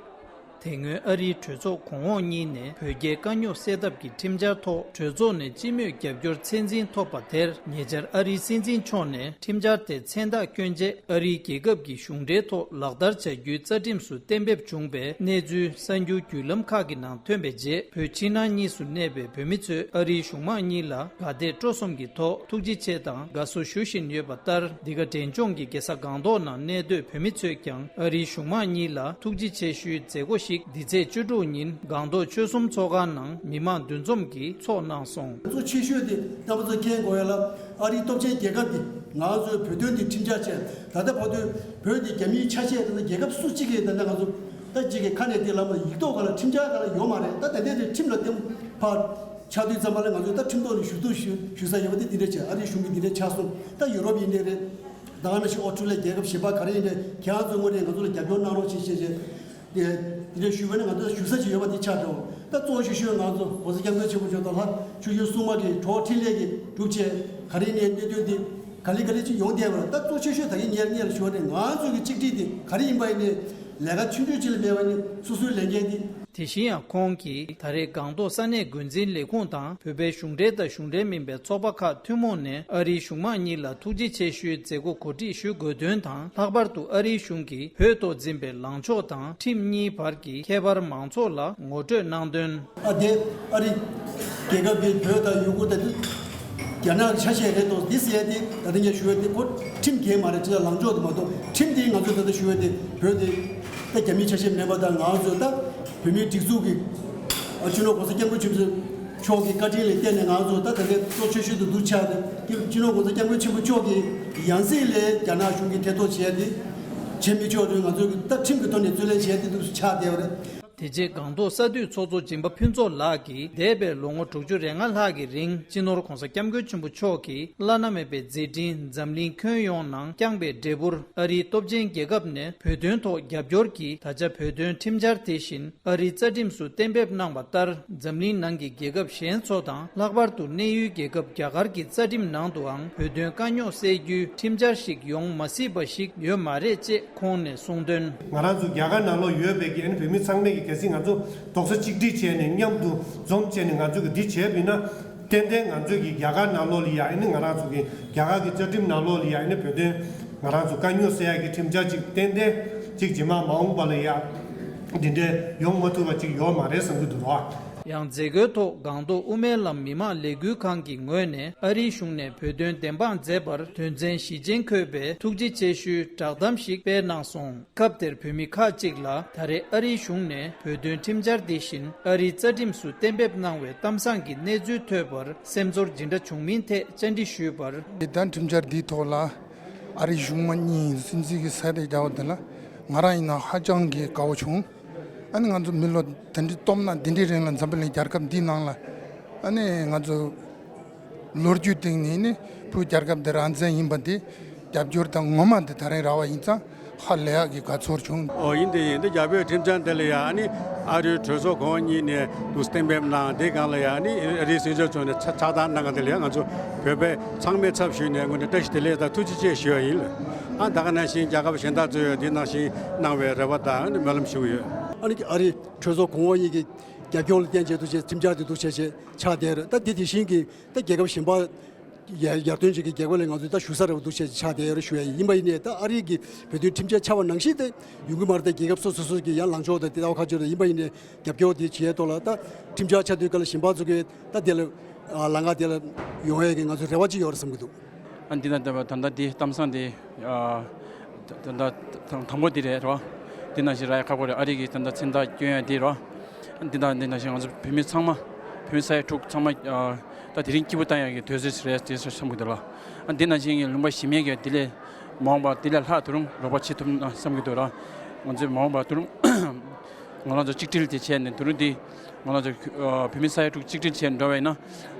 དེ་སྔོན་ཨ་རིའི་གྲོས་ཚོགས་གོང་འོག་གཉིས་ནས་བོད་རྒྱའི་དཀའ་རྙོག་སེལ་ཐབས་ཀྱི་ཁྲིམས་འཆར་ཐོག་གྲོས་ཚོགས་ནས་སྤྱི་མོས་རྒྱབ་སྐྱོར་ཚད་འཛིན་ཐོབ་པ་དེར། ཉེ་ཆར་ཨ་རིའི་སྲིད་འཛིན་མཆོག་ནས་ཁྲིམས་འཆར་དེ་མཚན་རྟགས་བསྐྱོན་རྗེས། ཨ་རིའི་རྒྱལ་ཁབ་ཀྱི་གཞུང་འབྲེལ་ཐོག་ལག་བསྟར་བྱ་རྒྱུའི་རྩ་ཁྲིམས་སུ་གཏན་འབེབས་བྱུང་བའི་གནས་ཚུལ་གསར་འགྱུར་བརྒྱུད་ལམ་ཁག་གི་ནང་ཐོན་པའི་རྗེས། བོད་ཕྱི་ནང་གཉིས་སུ་གནས་པའི་བོད་མི་ཚོས་ཨ་རིའི་གཞུང་མང་གཉིས་ལ་དགའ་དད་སྤྲོ་གསུམ་གྱི་ཐོག་ཐུགས་རྗེ་ཆེ་དང་དགའ་བསུ་ཞུ་བཞིན་ཡོད་པ་ལྟར། འདི་ག་འབྲས་ལྗོངས་ཀྱི་རྒྱལ་ས་སྒང་ཏོག་ནང་གནས་སྡོད་བོད་མི་ཚོས་ཀྱང་ཨ་རིའི་གཞུང་མང་གཉིས་ལ་ཐུགས་རྗེ་ཆེ་ཞུའི་མཛད་སྒོ་ཞིག་འདི་ཚེས་བཅུ་དྲུག་ཉིན་སྒང་ཏོག་ཆོལ་གསུམ་ཚོགས་ཁང་ནང་མི་མང་འདུ་འཛོམས་ཀྱིས་ཚོགས་གནང་སོང་། གཙོ་ཆེ་ཤོས་དེ་རྣམ་པ་ཚོ་མཁྱེན་དགོས་ཡ་ལ། ཨ་རིའི་སྟོབས་ཆེན་རྒྱལ་ཁབ་ཀྱིས་ང་ཚོའི་བོད་དོན་འདི་ཁྲིམས་འཆར་བྱས། ད་ལྟ་བར་དུ་བོད་འདི་རྒྱ་མིའི་ཆ་ཤས་དང་རྒྱལ་ཁབ་སུ་གཅིག་གིས་ད་ལྟ་ང་ཚོ་ད་གཅིག་གི་ཁ་ནས་དེ་ལབ་ན་ཡིག་ཐོག་སྒང་ལ་ཁྲིམས་འཆར་སྒང་ལ་ཡོད་མ་རེད། ད་ད་ལྟའི་དེ་ཁྲིམས་ལ་བརྟེན་ཕར་ཆགས་དུས་ཙམ་པ་ལ་ང་ཚོས་ད་ཁྲིམས་ཐོག་ནས་ཞུ་གཏུག་ཞུ་ཞུ་ས་ཡོད་པ་དེ་འདི་འདྲ་བྱས། ཨ་རིའི་གཞུང་གིས་འདི་འདྲ་ཆགས་སོང་། ད་ཡུ་རོབ་ཡིན་ནའི་རེད། ད་ག་ནང་བཞིན་ཨོ་སི་ཀྲུ་ལི་ཡ་རྒྱལ་ཁབ་གཞན་པ་ག་རེ་ཡིན་ནའི་ཁྱེད་རང་ཚོས་དངོས་གནས་ང་ཚོ་ལ་རྒྱབ་སྐྱོར་གནང་རོགས་བྱེད་ཞེས་བྱས། དེ་དེ་འདྲ་ཞུས་པ་ནི་ང་ཚོ་ཞུ་ས་ཅིག་ཡོད་པ་དེ་ཆགས་འགྲོ། ད་གཙོ་བོ་ཤོས་ཤོས་ང་ཚོ་༸གོང་ས་༸སྐྱབས་མགོན་ཆེན་པོ་མཆོག་དང་ལྷ་ཆོས་རྒྱལ་སྲུང་མ་གི་གྲོགས་འཕྲིན་ལས་ཀྱི་སྒྲུབ་བྱེད་ག་རེ་ཡིན་ནའི་གནད་དོན་འདི་ག་ལེ་ག་ལེ་ཅིག་ཡོང་བསྡད་པ་རེད། ད་གཙོ་ཆེ་ཤོས་ད་གིན་ཉེར་གཉིས་ལ་ཞུ་བ་ནི་ང་ཚོ་གི་གཅིག་སྒྲིལ་འདི་ག་རེ་ཡིན་པ་ཡིན་ནའི་ལས་ཀ་ཆུང་ཆུང་ཅིག་ལས་མེད་པ་ནི་སོ་སོའི་ལས་འགན་འདི། དེ་བཞིན་ཡང་ཁོང་གིས་ད་རེས་སྒང་ཏོག་ས་གནས་འགོ་འཛིན་ལས་ཁུངས་དང་བོད་པའི་གཞུང་འབྲེལ་དང་གཞུང་འབྲེལ་མིན་པའི་ཚོགས་པ་ཁག་ཐུན་མོང་ནས་ཨ་རིའི་གཞུང་མང་གཉིས་ལ་ཐུགས་རྗེ་ཆེ་ཞུའི་མཛད་སྒོ་གོ་སྒྲིག་ཞུ་དགོས་དོན་དང་། ལྷག་པར་དུ་ཨ་རིའི་གཞུང་གིས་བོད་ཐོག་འཛིན་པའི་ལངས་ཕྱོགས་དང་ཁྲིམས་གཉིས་བར་གྱི་ཁྱད་པར་མང་ཚོགས་ལ་ངོ་སྤྲོད་གནང་དོན། ཨ་དེ་ཨ་རི་རྒྱལ་ཁབ་ཀྱི་བོད་དང་ཡུ་གུར་དང་དེ་ རྒྱ་ནག་གི་ཆ་ཤས་རེད་དོ། འདི་ཟེར་ཡ་དེ་ད་ལྟ་ངས་ཞུ་ཡ་དེ་ཁོ་ཁྲིམས་འགལ་མ་རེད། ཅི་ལ་ལངས་ཕྱོགས་དེ་མ་གཏོགས་ཁྲིམས་དེ་ང་ཚོས་ད་ལྟ་ཞུ་ཡ་དེ་བོད་དེ་ད་རྒྱ་མིའི་ཆ་ཤས་མེད་པ་དང་། ང་ཚོས་ད་བོད་མིའི་སྒྲིག་འཛུགས་ཀྱི་ཨ་སྤྱི་ནོར་༸གོང་ས་༸སྐྱབས་མགོན་ཆེན་པོ་མཆོག་གི་བཀའ་དྲིན་ལ་བརྟེན་ནས་ང་ཚོ་ད་ད་ལྟའི་གཙོ་ཆེ་ཤོས་དེ་འདུག་ཆགས་ཏེ། སྤྱི་ནོར་༸གོང་ས་༸སྐྱབས་མགོན་ཆེན་པོ་མཆོག་གི་ཡང་སྲིད་ལས་རྒྱ་ནག་གཞུང་གིས་ཐེ་གཏོགས་བྱས་ཏེ་བྱེད་མི་ཆོག་རེད། ང་ཚོས་ད་ཁྲིམས་ཀྱི་ཐོག་ནས་རྩོད་ལེན་བྱས་ཏེ་འདུག་ཆགས་བསྡད་པ་རེད། དེ་རྗེས་སྒང་ཏོག་ས་འཐུས་ཚོགས་གཙོ་སྦྱིན་པ་ཕུན་ཚོགས་ལགས་ཀྱིས་འདས་པའི་ལོ་ངོ་དྲུག་ཅུ་རེ་ལྔ་ལྷག་གི་རིང་སྤྱི་ནོར་༸གོང་ས་༸སྐྱབས་མགོན་ཆེན་པོ་མཆོག་གིས་བླ་ན་མེད་པའི་མཛད་འཕྲིན་འཛམ་གླིང་ཁྱོན་ཡོངས་ནང་བསྐྱངས་པའི་འབྲས་བུར། ཨ་རིའི་སྟོབས་ཆེན་རྒྱལ་ཁབ་ནས་བོད་དོན་ཐོག་རྒྱབ་སྐྱོར་གྱིས་ད་ཆ་བོད་དོན་ཁྲིམས་འཆར་དེ་བཞིན་ཨ་རིའི་རྩ་ཁྲིམས་སུ་གཏན་འབེབས་གནང་བ་ལྟར། འཛམ་གླིང་ནང་གི་རྒྱལ་ཁབ་གཞན་ཚོ་དང་། ལྷག་པར་དུ་གནས་ཡུལ་རྒྱལ་ཁབ་རྒྱ་གར་གྱི་རྩ་ཁྲིམས་ནང་དུའང་བོད་དོན་དཀའ་རྙོག་སེལ་རྒྱུའི་ཁྲིམས་འཆར་ཞིག་ཡོང་མ་སྲིད་པ་ཞིག་ཡོད་མ་རེད་ཅེས་ཁོང་ནས་གསུངས་དོན། ང་རང་ཚོ་རྒྱ་གར་ནང་ལོགས་ཡོད་པའི་གི་ཨ་ནི་བོད་མི་ཚང་མས་གི་གལ་སྲིད་ང་ཚོ་རྡོག་རྩ་གཅིག་སྒྲིལ་བྱས་ནས་མཉམ་དུ་འཛོམས་བྱས་ནས་ང་ཚོས་གི་འདི་བྱས་པ་ཡིན་ན། ཏན་ཏན་ང་ཚོས་ཀྱི་རྒྱ་གར་ནང་ལོགས་ལ་ཡ་ཨ་ནི་ང་རང་ཚོ་གི་རྒྱ་གར་གྱི་རྩ་ཁྲིམས་ནང་ལོགས་ལ་ཡ་ཨ་ནི་བོད་དོན་ང་རང་ཚོ་དཀའ་རྙོག་སེལ་ཡག་གི་ཁྲིམས་འཆར་ཅིག་ཏན་ཏན་ཅིག་རྗེས་མ་མ་འོངས་པ་ལ་ཡ་འདི་འདྲའི་ཡོང་མ་ཐུབ་པ་ཅིག་ཡོད་མ་རེད་བསམ་གྱི་འདུག་རོགས། ཡང་མཛད་སྒོའི་ཐོག་སྒང་ཏོག་དབུ་མའི་ལམ་མི་མང་ལས་འགུལ་ཁང་གི་ངོས་ནས་ཨ་རིའི་གཞུང་ནས་བོད་དོན་བདེན་དཔང་མཛད་པར་དོན་ཚན་བཞི་ཅན་འཁོད་པའི་ཐུགས་རྗེ་ཆེ་ཞུའི་བསྒྲགས་གཏམ་ཞིག་སྤེལ་གནང་སོང་། སྐབས་དེར་བོད་མི་ཁག་ཅིག་ལ་ད་རེས་ཨ་རིའི་གཞུང་ནས་བོད་དོན་ཁྲིམས་འཆར་འདི་བཞིན་ཨ་རིའི་རྩ་ཁྲིམས་སུ་གཏན་འབེབས་གནང་བའི་གཏམ་བཟང་གི་གནས་ཚུལ་ཐོས་པར་སེམས་ཚོར་ཇི་འདྲ་བྱུང་མིན་ཐད་བཅར་འདྲི་ཞུས་པར། དེ་ལྟར་ཁྲིམས་འཆར་འདིའི་ཐོག་ལ་ཨ་རིའི་གཞུང་མ་གཉིས་སྲིད་འཛིན་གྱི་ས་རེ་རྒྱག་པ་དེ་ལ་ང་རང་ཡིན་ན་ཧ་ཅང་གི་དགའ་བོ་བྱུང་། ཨ་ནི་ང་ཚོ་མི་ལོ་དེ་འདྲའི་སྟོང་ཕྲག་དེ་འདྲའི་རིང་ལ་འཛམ་བུ་གླིང་རྒྱལ་ཁབ་འདིའི་ནང་ལ་ཨ་ནི་ང་ཚོ་ལོ་རྒྱུས་སྟེང་ནས་ནི་བོད་རྒྱལ་ཁབ་འདི་རང་བཙན་ཡིན་པ་འདི་རྒྱབ་སྐྱོར་དང་ངོ་མ་འདི་ད་རེས་རག་པ་ཡིན་ཙང་ཧ་ལས་ཡག་གི་དགའ་ཚོར་བྱུང་། ཨོ་ཡིན་དེ་ཡིན་དེ། རྒྱ་བོད་ཁྲིམས་འཆར་འདི་ལ་ཡ་ཨ་ནི་ཨ་རིའི་གྲོས་ཚོགས་གོང་འོག་གཉིས་ནས་འདུག་གཏན་འབེབས་གནང་། དེ་སྒང་ལ་ཡ་ཨ་ནི་ཨ་རིའི་སྲིད་འཛིན་མཆོག་ནས་ཕྱག་ཕྱག་རྟགས་གནང་ག་འདི་ལ་ཡ་ང་ཚོ་བོད་པའི་ཚང་མའི་ཚབ་ཞུས་ནས་དངོས་གནས་བཀྲ་ཤིས་བདེ་ལེགས་དང་ཐུགས་རྗེ་ཆེ་ཞུ་བ་ཡིན་ལ། ཨ་ད་ག་ནང་བཞིན་རྒྱལ་ཁབ་གཞན་དག་ཚོས་ཡང་འདི་ནང་བཞིན་གནང་བའི་རེ་བ་དང་ཨ་ནི་སྨོན་ལམ་ཞུ་གི་ཡོད། ཨ་ནི་ཨ་རིའི་གྲོས་ཚོགས་གོང་འོག་གཉིས་ཀྱི་རྒྱབ་སྐྱོར་ལ་བརྟེན་བྱས་འདུག་བྱས་ཁྲིམས་འཆར་འདི་འདུག་བྱས་བྱས་ཆགས་བསྡད་ཡོད་རེད། ད་འདི་དེ་བཞིན་གྱི་ད་རྒྱལ་ཁབ་གཞན་པ་ཡར་ཡར་ཐོན་བྱེད་ཀྱི་རྒྱལ་ཁབ་ལ་ང་ཚོས་ད་ཞུ་ས་རེད་པ་འདུག་བྱས་ཆགས་བསྡད་ཡོད་རེད་ཞུ་ཡ་ཡིན། ཡིན་པ་ཡིན་ནའི་ད་ཨ་རི་གི་བོད་དོན་ཁྲིམས་འཆར་ཆགས་པ་ནང་བཞིན་དེ་ཡོང་གི་མ་རེད། ད་རྒྱལ་ཁབ་སོ་སོ་སོ་གི་ཡང་ལངས་ཕྱོགས་དང་དེ་ལྟ་བ་ཁ་ཕྱོགས་དང་། ཡིན་པ་ཡིན་ནའི་རྒྱབ་སྐྱོར་དེ་བྱེད་ཡས་ཐོག་ལ་ད་ཁྲིམས་འཆར་ཆགས་དུས་སྐབས་ལ་གཞན་པ་ཚོ་གི་ད་དེ་ལ་ལམ་ཁ་དེ་ལ་ཡོང་ཡས་ཀྱི་ང་ཚོ་རེ་བ་ཅིག་ཡོད་རེད་བསམ་གྱི་འདུག། ཨ་འདི་ན་ད་ད་ལྟ་འདི་གཏམ་བཟང་འདི་ཨ་ད་ད་དང་པོ་འདི་རེད་རོ། འདི་ནང་བཞིན་རག་ཡ་ཁག་པོ་རེད། ཨ་རི་གི་ད་ལྟ་མཚན་རྟགས་སྐྱོན་ཡ་འདི་རོ། ཨ་འདི་དང་འདི་ནང་བཞིན་ང་ཚོ་བོད་མི་ཚང་མ་བོད་མི་ས་ཡ་དྲུག་ཚང་མ་ཨ་ད་དེ་རིང་སྐྱིད་པོ་བཏང་ཡ་གི་དུས་ཚོད་རེད་དེ་བསམ་གྱི་འདུག་ལ། ཨ་འདི་ནང་བཞིན་གྱི་ལུང་པ་གཞན་མའི་གི་དེ་ལས་མ་འོངས་པ་དེ་ལས་ལྷག་ཏུ་རུང་རོགས་པ་བྱེད་ཐུབ་ན་བསམ་གྱི་འདུག་ར། ང་ཚོས་མ་འོངས་པ་ཏུ་རུང་ང་རང་ཚོ་གཅིག་སྒྲིལ་དེ་བྱས་ནས་ཏུ་རུང་འདི་ང་རང་ཚོ་ཨ་བོད་མི་ས་ཡ་དྲུག་གཅིག་སྒྲིལ་བྱས་འགྲོ་བས་ན་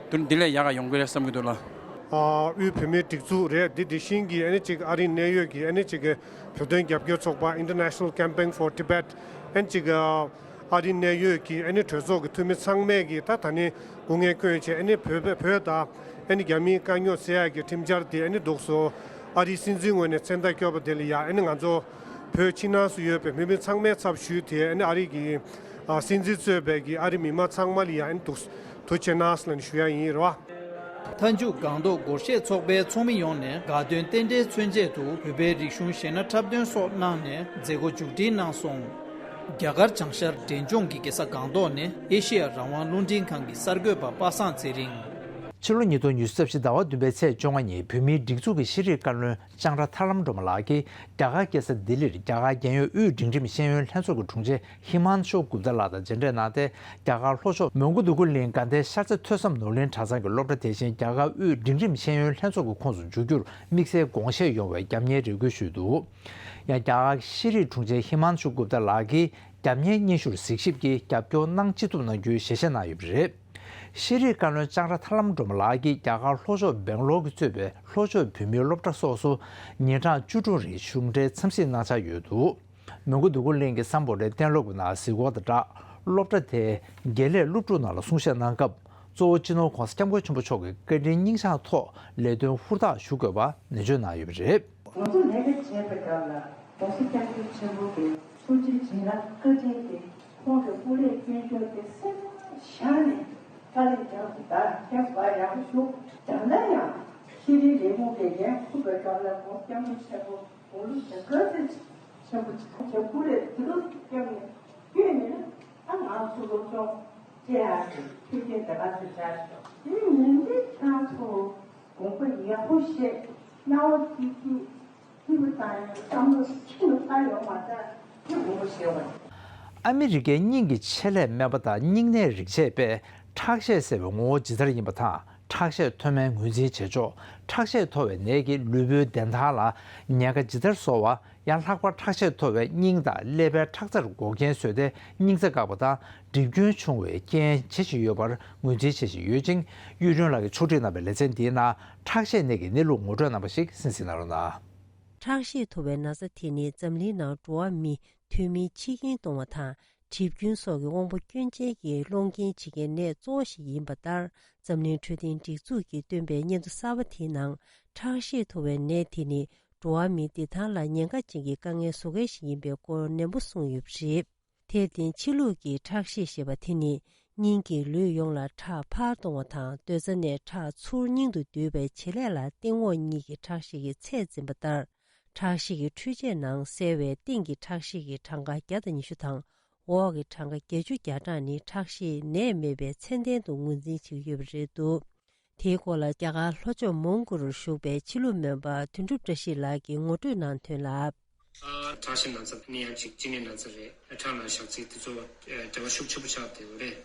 ཏུ་རུང་འདི་ལས་ཡག་ག་ཡོང་གི་རེད་བསམ་གྱི་འདུག་ལ། ཨ་དབུས་བོད་མིའི་སྒྲིག་འཛུགས་རེད། འདི་དེ་བཞིན་གྱི་ཨ་ནི་ཅིག་ཨ་རིའི་གནད་ཡོད་ཀྱི་ཨ་ནི་ཅིག་བོད་དོན་རྒྱབ་སྐྱོར་ཚོགས་པ་International Campaign for Tibet། ཨ་ནི་ཅིག་ཨ་རིའི་གནད་ཡོད་ཀྱི་ཨ་ནི་གྲོས་ཚོགས་ཀྱི་འཐུས་མི་ཚང་མས་ཀྱི་ད་ད་ནི་སྐུ་ངལ་བསྐྱོན་བྱས་ཨ་ནི་བོད་པའི་བོད་དང་ཨ་ནི་རྒྱ་མིའི་དཀའ་རྙོག་སེལ་ཡག་གི་ཁྲིམས་འཆར་དེ་ཨ་ནི་འདུག་སོ། ཨ་རིའི་སྲིད་འཛིན་ངོས་ནས་མཚན་རྟགས་བསྐྱོན་པ་དེ་ལ་ཡ་ཨ་ནི་ང་ཚོ་བོད་ཕྱི་ནང་སུ་ཡོད་པའི་བོད་མི་ཚང་མའི་ཚབ་ཞུས་ཏེ་ཨ་ནི་ཨ་རི་གི་ཨ་སྲིད་འཛིན་གཙོས་པའི་གི་ཨ་རི་མི་མང་ཚང་མ་ལ་ཡ་ཨ་ནི་འདུག་ཐུགས་རྗེ་གནང་ལབ་ནས་ཞུ་ཡ་ཡིན་རེད་བ། མཐའ་མཇུག་སྒང་ཏོག་སྒོར་གཞས་ཚོགས་པའི་ཚོགས་མི་ཡོངས་ནས་དགའ་སྟོན་རྟེན་འབྲེལ་མཚོན་ཆེད་དུ་བོད་པའི་རིག་གཞུང་གཞས་སྣ་འཁྲབ་སྟོན་སོགས་གནང་ནས་མཛད་སྒོ་མཇུག་སྒྲིལ་གནང་སོང་། རྒྱ་གར་བྱང་ཤར་འབྲས་ལྗོངས་ཀྱི་རྒྱལ་ས་སྒང་ཏོག་ནས་ཨེ་ཤེ་ཡ་རང་དབང་རླུང་འཕྲིན་ཁང་གི་གསར་འགོད་པ་པ་སངས་ཚེ་རིང་། ཕྱི་ལོ་ཉིས་སྟོང་ཉི་ཤུ་རྩ་བཞི་ཟླ་བ་བདུན་པའི་ཚེས་བཅོ་ལྔ་ཉིན་བོད་མིའི་སྒྲིག་འཛུགས་ཀྱི་ཤེས་རིག་བཀའ་བློན་ལྕང་ར་ཐར་ལམ་སྒྲོལ་མ་ལགས་ཀྱིས་རྒྱ་གར་རྒྱལ་ས་ལྡི་ལིར་རྒྱ་གར་རྒྱལ་ཡོངས་དབུས་འབྲིང་རིམ་ཤེས་ཡོན་ལྷན་ཚོགས་ཀྱི་དྲུང་ཆེ་ཧི་མཱན་ཤོ་གུབ་ཏཱ་ལགས་དང་མཇལ་འཕྲད་གནང་སྟེ། རྒྱ་གར་ལྷོ་ཕྱོགས་མོན་གྷོ་འདོད་རྒུ་གླིང་དགའ་ལྡན་ཤར་རྩེ་ཐོས་བསམ་ནོར་གླིང་གྲྭ་ཚང་གི་སློབ་གྲྭ་དེ་བཞིན་རྒྱ་གར་དབུས་འབྲིང་རིམ་ཤེས་ཡོན་ལྷན་ཚོགས་ཀྱི་ཁོངས་སུ་འཇུག་རྒྱུར་དམིགས་བསལ་དགོངས་བཞེས་ཡོང་བའི་རྒྱབ་གཉེར་རེ་སྐུལ་ཞུས་འདུག། ཡང་རྒྱ་གར་ཤེས་རིག་དྲུང་ཆེ་ཧི་མཱན་ཤུ་གུབ་ཏཱ་ལགས་ཀྱིས་རྒྱབ་གཉེར་སྙན་ཞུར་གཟིགས་ཞིབ་ཀྱིས་རྒྱབ་སྐྱོར་གནང་ཅི་ཐུབ་གནང་རྒྱུའི་ཞལ་བཞེས་གནང་ཡོད་པ་རེད། ཤེས་རིག་བཀའ་བློན་ལྕང་ར་ཐར་ལམ་སྒྲོལ་མ་ལགས་ཀྱིས་རྒྱ་གར་ལྷོ་ཕྱོགས་སྦེང་ལོར་གྱིས་གཙོས་པའི་ལྷོ་ཕྱོགས་བོད་མིའི་སློབ་གྲྭ་སོགས་སུ་ཉིན་གྲངས་བཅུ་དྲུག་རིང་གཞུང་འབྲེལ་འཚམས་གཟིགས་གནང་འཆར་ཡོད་འདུག། མོན་གྷོ་འདོད་རྒུ་གླིང་གི་སམ་བྷོ་ཊའི་གཏན་སློབ་ཀྱི་ནང་གཟིགས་སྐོར་དང་སྦྲགས། སློབ་གྲྭ་དེའི་དགེ་ལས་སློབ་ཕྲུག་རྣམས་ལ་གསུང་བཤད་གནང་སྐབས། གཙོ་བོ་སྤྱི་ནོར་༸གོང་ས་༸སྐྱབས་མགོན་ཆེན་པོ་མཆོག་གི་བཀའ་དྲིན་སྙིང་བཅངས་ཐོག་ལས་དོན་ཧུར་ཐག་ཞུ་དགོས་པ་ནན་བརྗོད་གནང་ཡོད་པ་རེད། ང་ཚོ་ལས་ཀ་བྱེད་པའི་སྐབས་ལ་༸གོང་ས་༸སྐྱབས་མགོན་ཆེན་པོ་གི་ཐུགས་རྗེ་བྱིན་རླབས་བཀའ་དྲིན་དེ། ཁོང་གི་སྐུ་ལས་སྐྱོན་བརྗོད་དེ་སེམས་བཞག་ནས་དཀའ་ལས་རྒྱག་དགོས། ད་ཁྱེད་བར་ཡག་པོ་ཞུ། ད་ལྟ་ཡང་ཤེས་རིག་ལས་ཁུངས་ཀྱི་འགན་འཁུར་བའི་སྐབས་ལ་༸གོང་ས་༸སྐྱབས་མགོན་ཆེན་པོ་དགུང་ལོ་བཞི་བཅུ་ཙམ་ཆེན་པོ་ཆེ་ཁོང་གི་སྐུ་ལས་དེ་ལོ་སྐྱབས་ནས་བསྐྱོན་ནས། ད་ང་ཚོ་སློབ་སྦྱོང་སྤྲད་ཡག་གི་མཐུན་རྐྱེན་དེ་ག་ཚོད་བྱ་ཞོག་དེ་ཉིན་དེ་ཁྱེད་ཚོ། དགོངས་པ་ཡག་པོ་བཞེས། རྣ་བ་ཐིག་ཐིག་ཐིག་པ་དང་བསམ་བློ་ཆེན་པོ་བཏང་ཡོང་བ་དང་དེ་དགོངས་པ་བཞེས་པ། ཨ་མི་རི་ཀའི་སྙིང་གི་ཆེད་ལས་སྨན་པ་དང་སྙིང་ནད་རིག་བྱེད་པས་ཁྲག་ཤེད་ཟེར་བའི་ངོ་བོ་ཇི་ལྟར་ཡིན་པ་དང་ཁྲག་ཤེད་མཐོ་དམན་ངོས་འཛིན་བྱེད་ཕྱོགས། ཁྲག་ཤེད་མཐོ་བའི་ནད་ཀྱིས་ལུས་པོའི་བདེན་མཐའ་ལ་ཉེན་ཁ་ཇི་ལྟར་བཟོ་བ། ཡང་ལྷག་པར་ཁྲག་ཤེད་མཐོ་བའི་སྙིང་དང་ཀླད་པའི་ཁྲག་རྩར་འགོག་རྐྱེན་བཟོས་ཏེ་སྙིང་རྩ་བཀག་པ་དང་འགྲིབ་སྐྱོན་བྱུང་བའི་རྐྱེན་བྱེད་བཞིན་ཡོད་པར་ངོས་འཛིན་བྱེད་བཞིན་ཡོད་ཅིང་། གཡུ་སྒྲོན་ལགས་ཀྱིས་ཕྱོགས་སྒྲིག་གནང་བའི་ལེ་ཚན་འདིའི་ནང་ཁྲག་ཤེད་ནད་ཀྱི་གནས་ལུགས་ངོ་སྤྲོད་གནང་བ་ཞིག་གསན་གཟིགས་གནང་རོགས་གནང་། ཁྲག་ཤེད་མཐོ་བའི་ན་ཚ་དེ་ནི་འཛམ་གླིང་ནང་འགྲོ་བ་མི་འཐུས་མིའི་འཆི་རྐྱེན་གཏོང་བ་དང་། གྲིབ་སྐྱོན་སོགས་ཀྱི་དབང་པོ་སྐྱོན་ཅན་གྱི་སློང་རྐྱེན་བྱེད་མཁན་ནད་གཙོ་བོ་ཞིག་ཡིན་པ་ལྟར། འཛམ་གླིང་འཕྲོད་བསྟེན་སྒྲིག་འཛུགས་ཀྱིས་བཏོན་པའི་སྙན་ཐོ་གསར་པ་དེའི་ནང་། ཁྲག་ཤེད་མཐོ་བའི་ནད་དེ་ནི་འགྲོ་བ་མིའི་བདེ་ཐང་ལ་ཉེན་ཁ་ཅན་གྱི་དཀའ་ངལ་བཟོ་མཁན་ཞིག་ཡིན་པའི་སྐོར་ནན་པོ་གསུངས་ཡོད་པ་རེད། དེར་བརྟེན་ཕྱི་ལུགས་ཀྱི་ཁྲག་ཤེད་ཞེས་པ་དེ་ནི། སྙིང་གིས་ལུས་ཡོངས་ལ་ཁྲག་ཕར་གཏོང་བ་དང་། གདོན་རྩ་ནས་ཁྲག་ཚུར་སྙིང་དུ་སྡུད་པའི་བྱེད་ལས་ལ་སྟེང་འོག་གཉིས་ཀྱི་ཁྲག་ཤེད་ཀྱི་ཚད་འཛིན་པ་ལྟར། ཁྲག་ཤེད་ཀྱི་འཕྲུལ་ཆས་ནང་གསལ་བའི་སྟེང་གི་ཁྲག་ཤེད་ཀྱི་གྲངས་ཀ་བརྒྱ་དང་ཉི་ཤུ་དང་། འོག་གི་གྲངས་ཀ་བརྒྱད་ཅུ་གྱ་གྲངས་ནི་ཁྲག་ཤེད་ནད་མེད་པའི་ཚད་ལྡན་དུ་ངོས་འཛིན་བྱེད་ཀྱི་ཡོད་པ་རེད་འདུག་དེའི་སྐོར་ལ་རྒྱ་གར་ལྷོ་ཕྱོགས་མོན་གྷོ་རུ་བཞུགས་པའི་ཕྱི་ལུགས་སྨན་པ་དོན་གྲུབ་བཀྲ་ཤིས་ལགས་ཀྱིས་ངོ་སྤྲོད་གནང་དོན་ལ། ཁྲག་ཤེད་ན་ཚ་ནི་ཡང་ཅིག་གཅིན་སྙི་ན་ཚ་རེད། ཁྲག་ནང་ཞག་ཚིལ་དེ་ཚོ་འབྲེལ་བ་ཤུགས་ཆེན་པོ་ཆགས་བསྡད་ཡོད་རེད།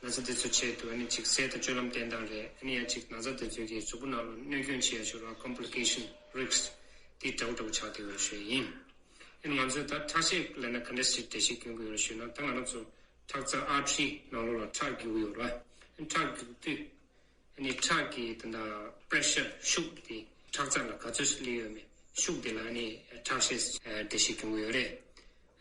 ན་ཚ་དེ་ཚོ་ཆེད་དུ་ཨ་ནི་ཅིག་ཟས་དང་སྤྱོད་ལམ་བསྟེན་སྟངས་རེད། ཨ་ནི་ཡང་ཅིག་ན་ཚ་དེ་ཚོའི་གི་གཟུགས་པོ་ནང་ལ་གནོད་སྐྱོན་བྱེད་ཡ་ཞུ་ར་complication risk དེ་འདྲ་བོ་འདྲ་བོ་ཆགས་བསྡད་ཡོད་རེད་ཞུ་ཡ་ཡིན། ཨ་ནི་ང་ཚོས་ད་ཁྲག་ཤེད་ལབ་ན་ག་འདྲ་ཞིག་འགྲེལ་བཤད་སྐྱོན་གྱི་ཡོད་རེད་ཞུས་ན། ད་ང་རང་ཚོ་ཁྲག་རྩ་artery ནང་ལོགས་ལ་ཁྲག་རྒྱུག་གི་ཡོད་རེད་བ། ཁྲག་རྒྱུག་དུས། ཨ་ནི་ཁྲག་གི་དེ་འདྲ་pressure ཤུགས་དེ་ཁྲག་རྩ་ལ་ག་ཚོད་སླེབས་ཡོད་མེད་ཤུགས་དེ་ལ་ཨ་ནི་ཁྲག་ཤེད་འགྲེལ་བཤད་སྐྱོན་གྱི་ཡོད་རེད།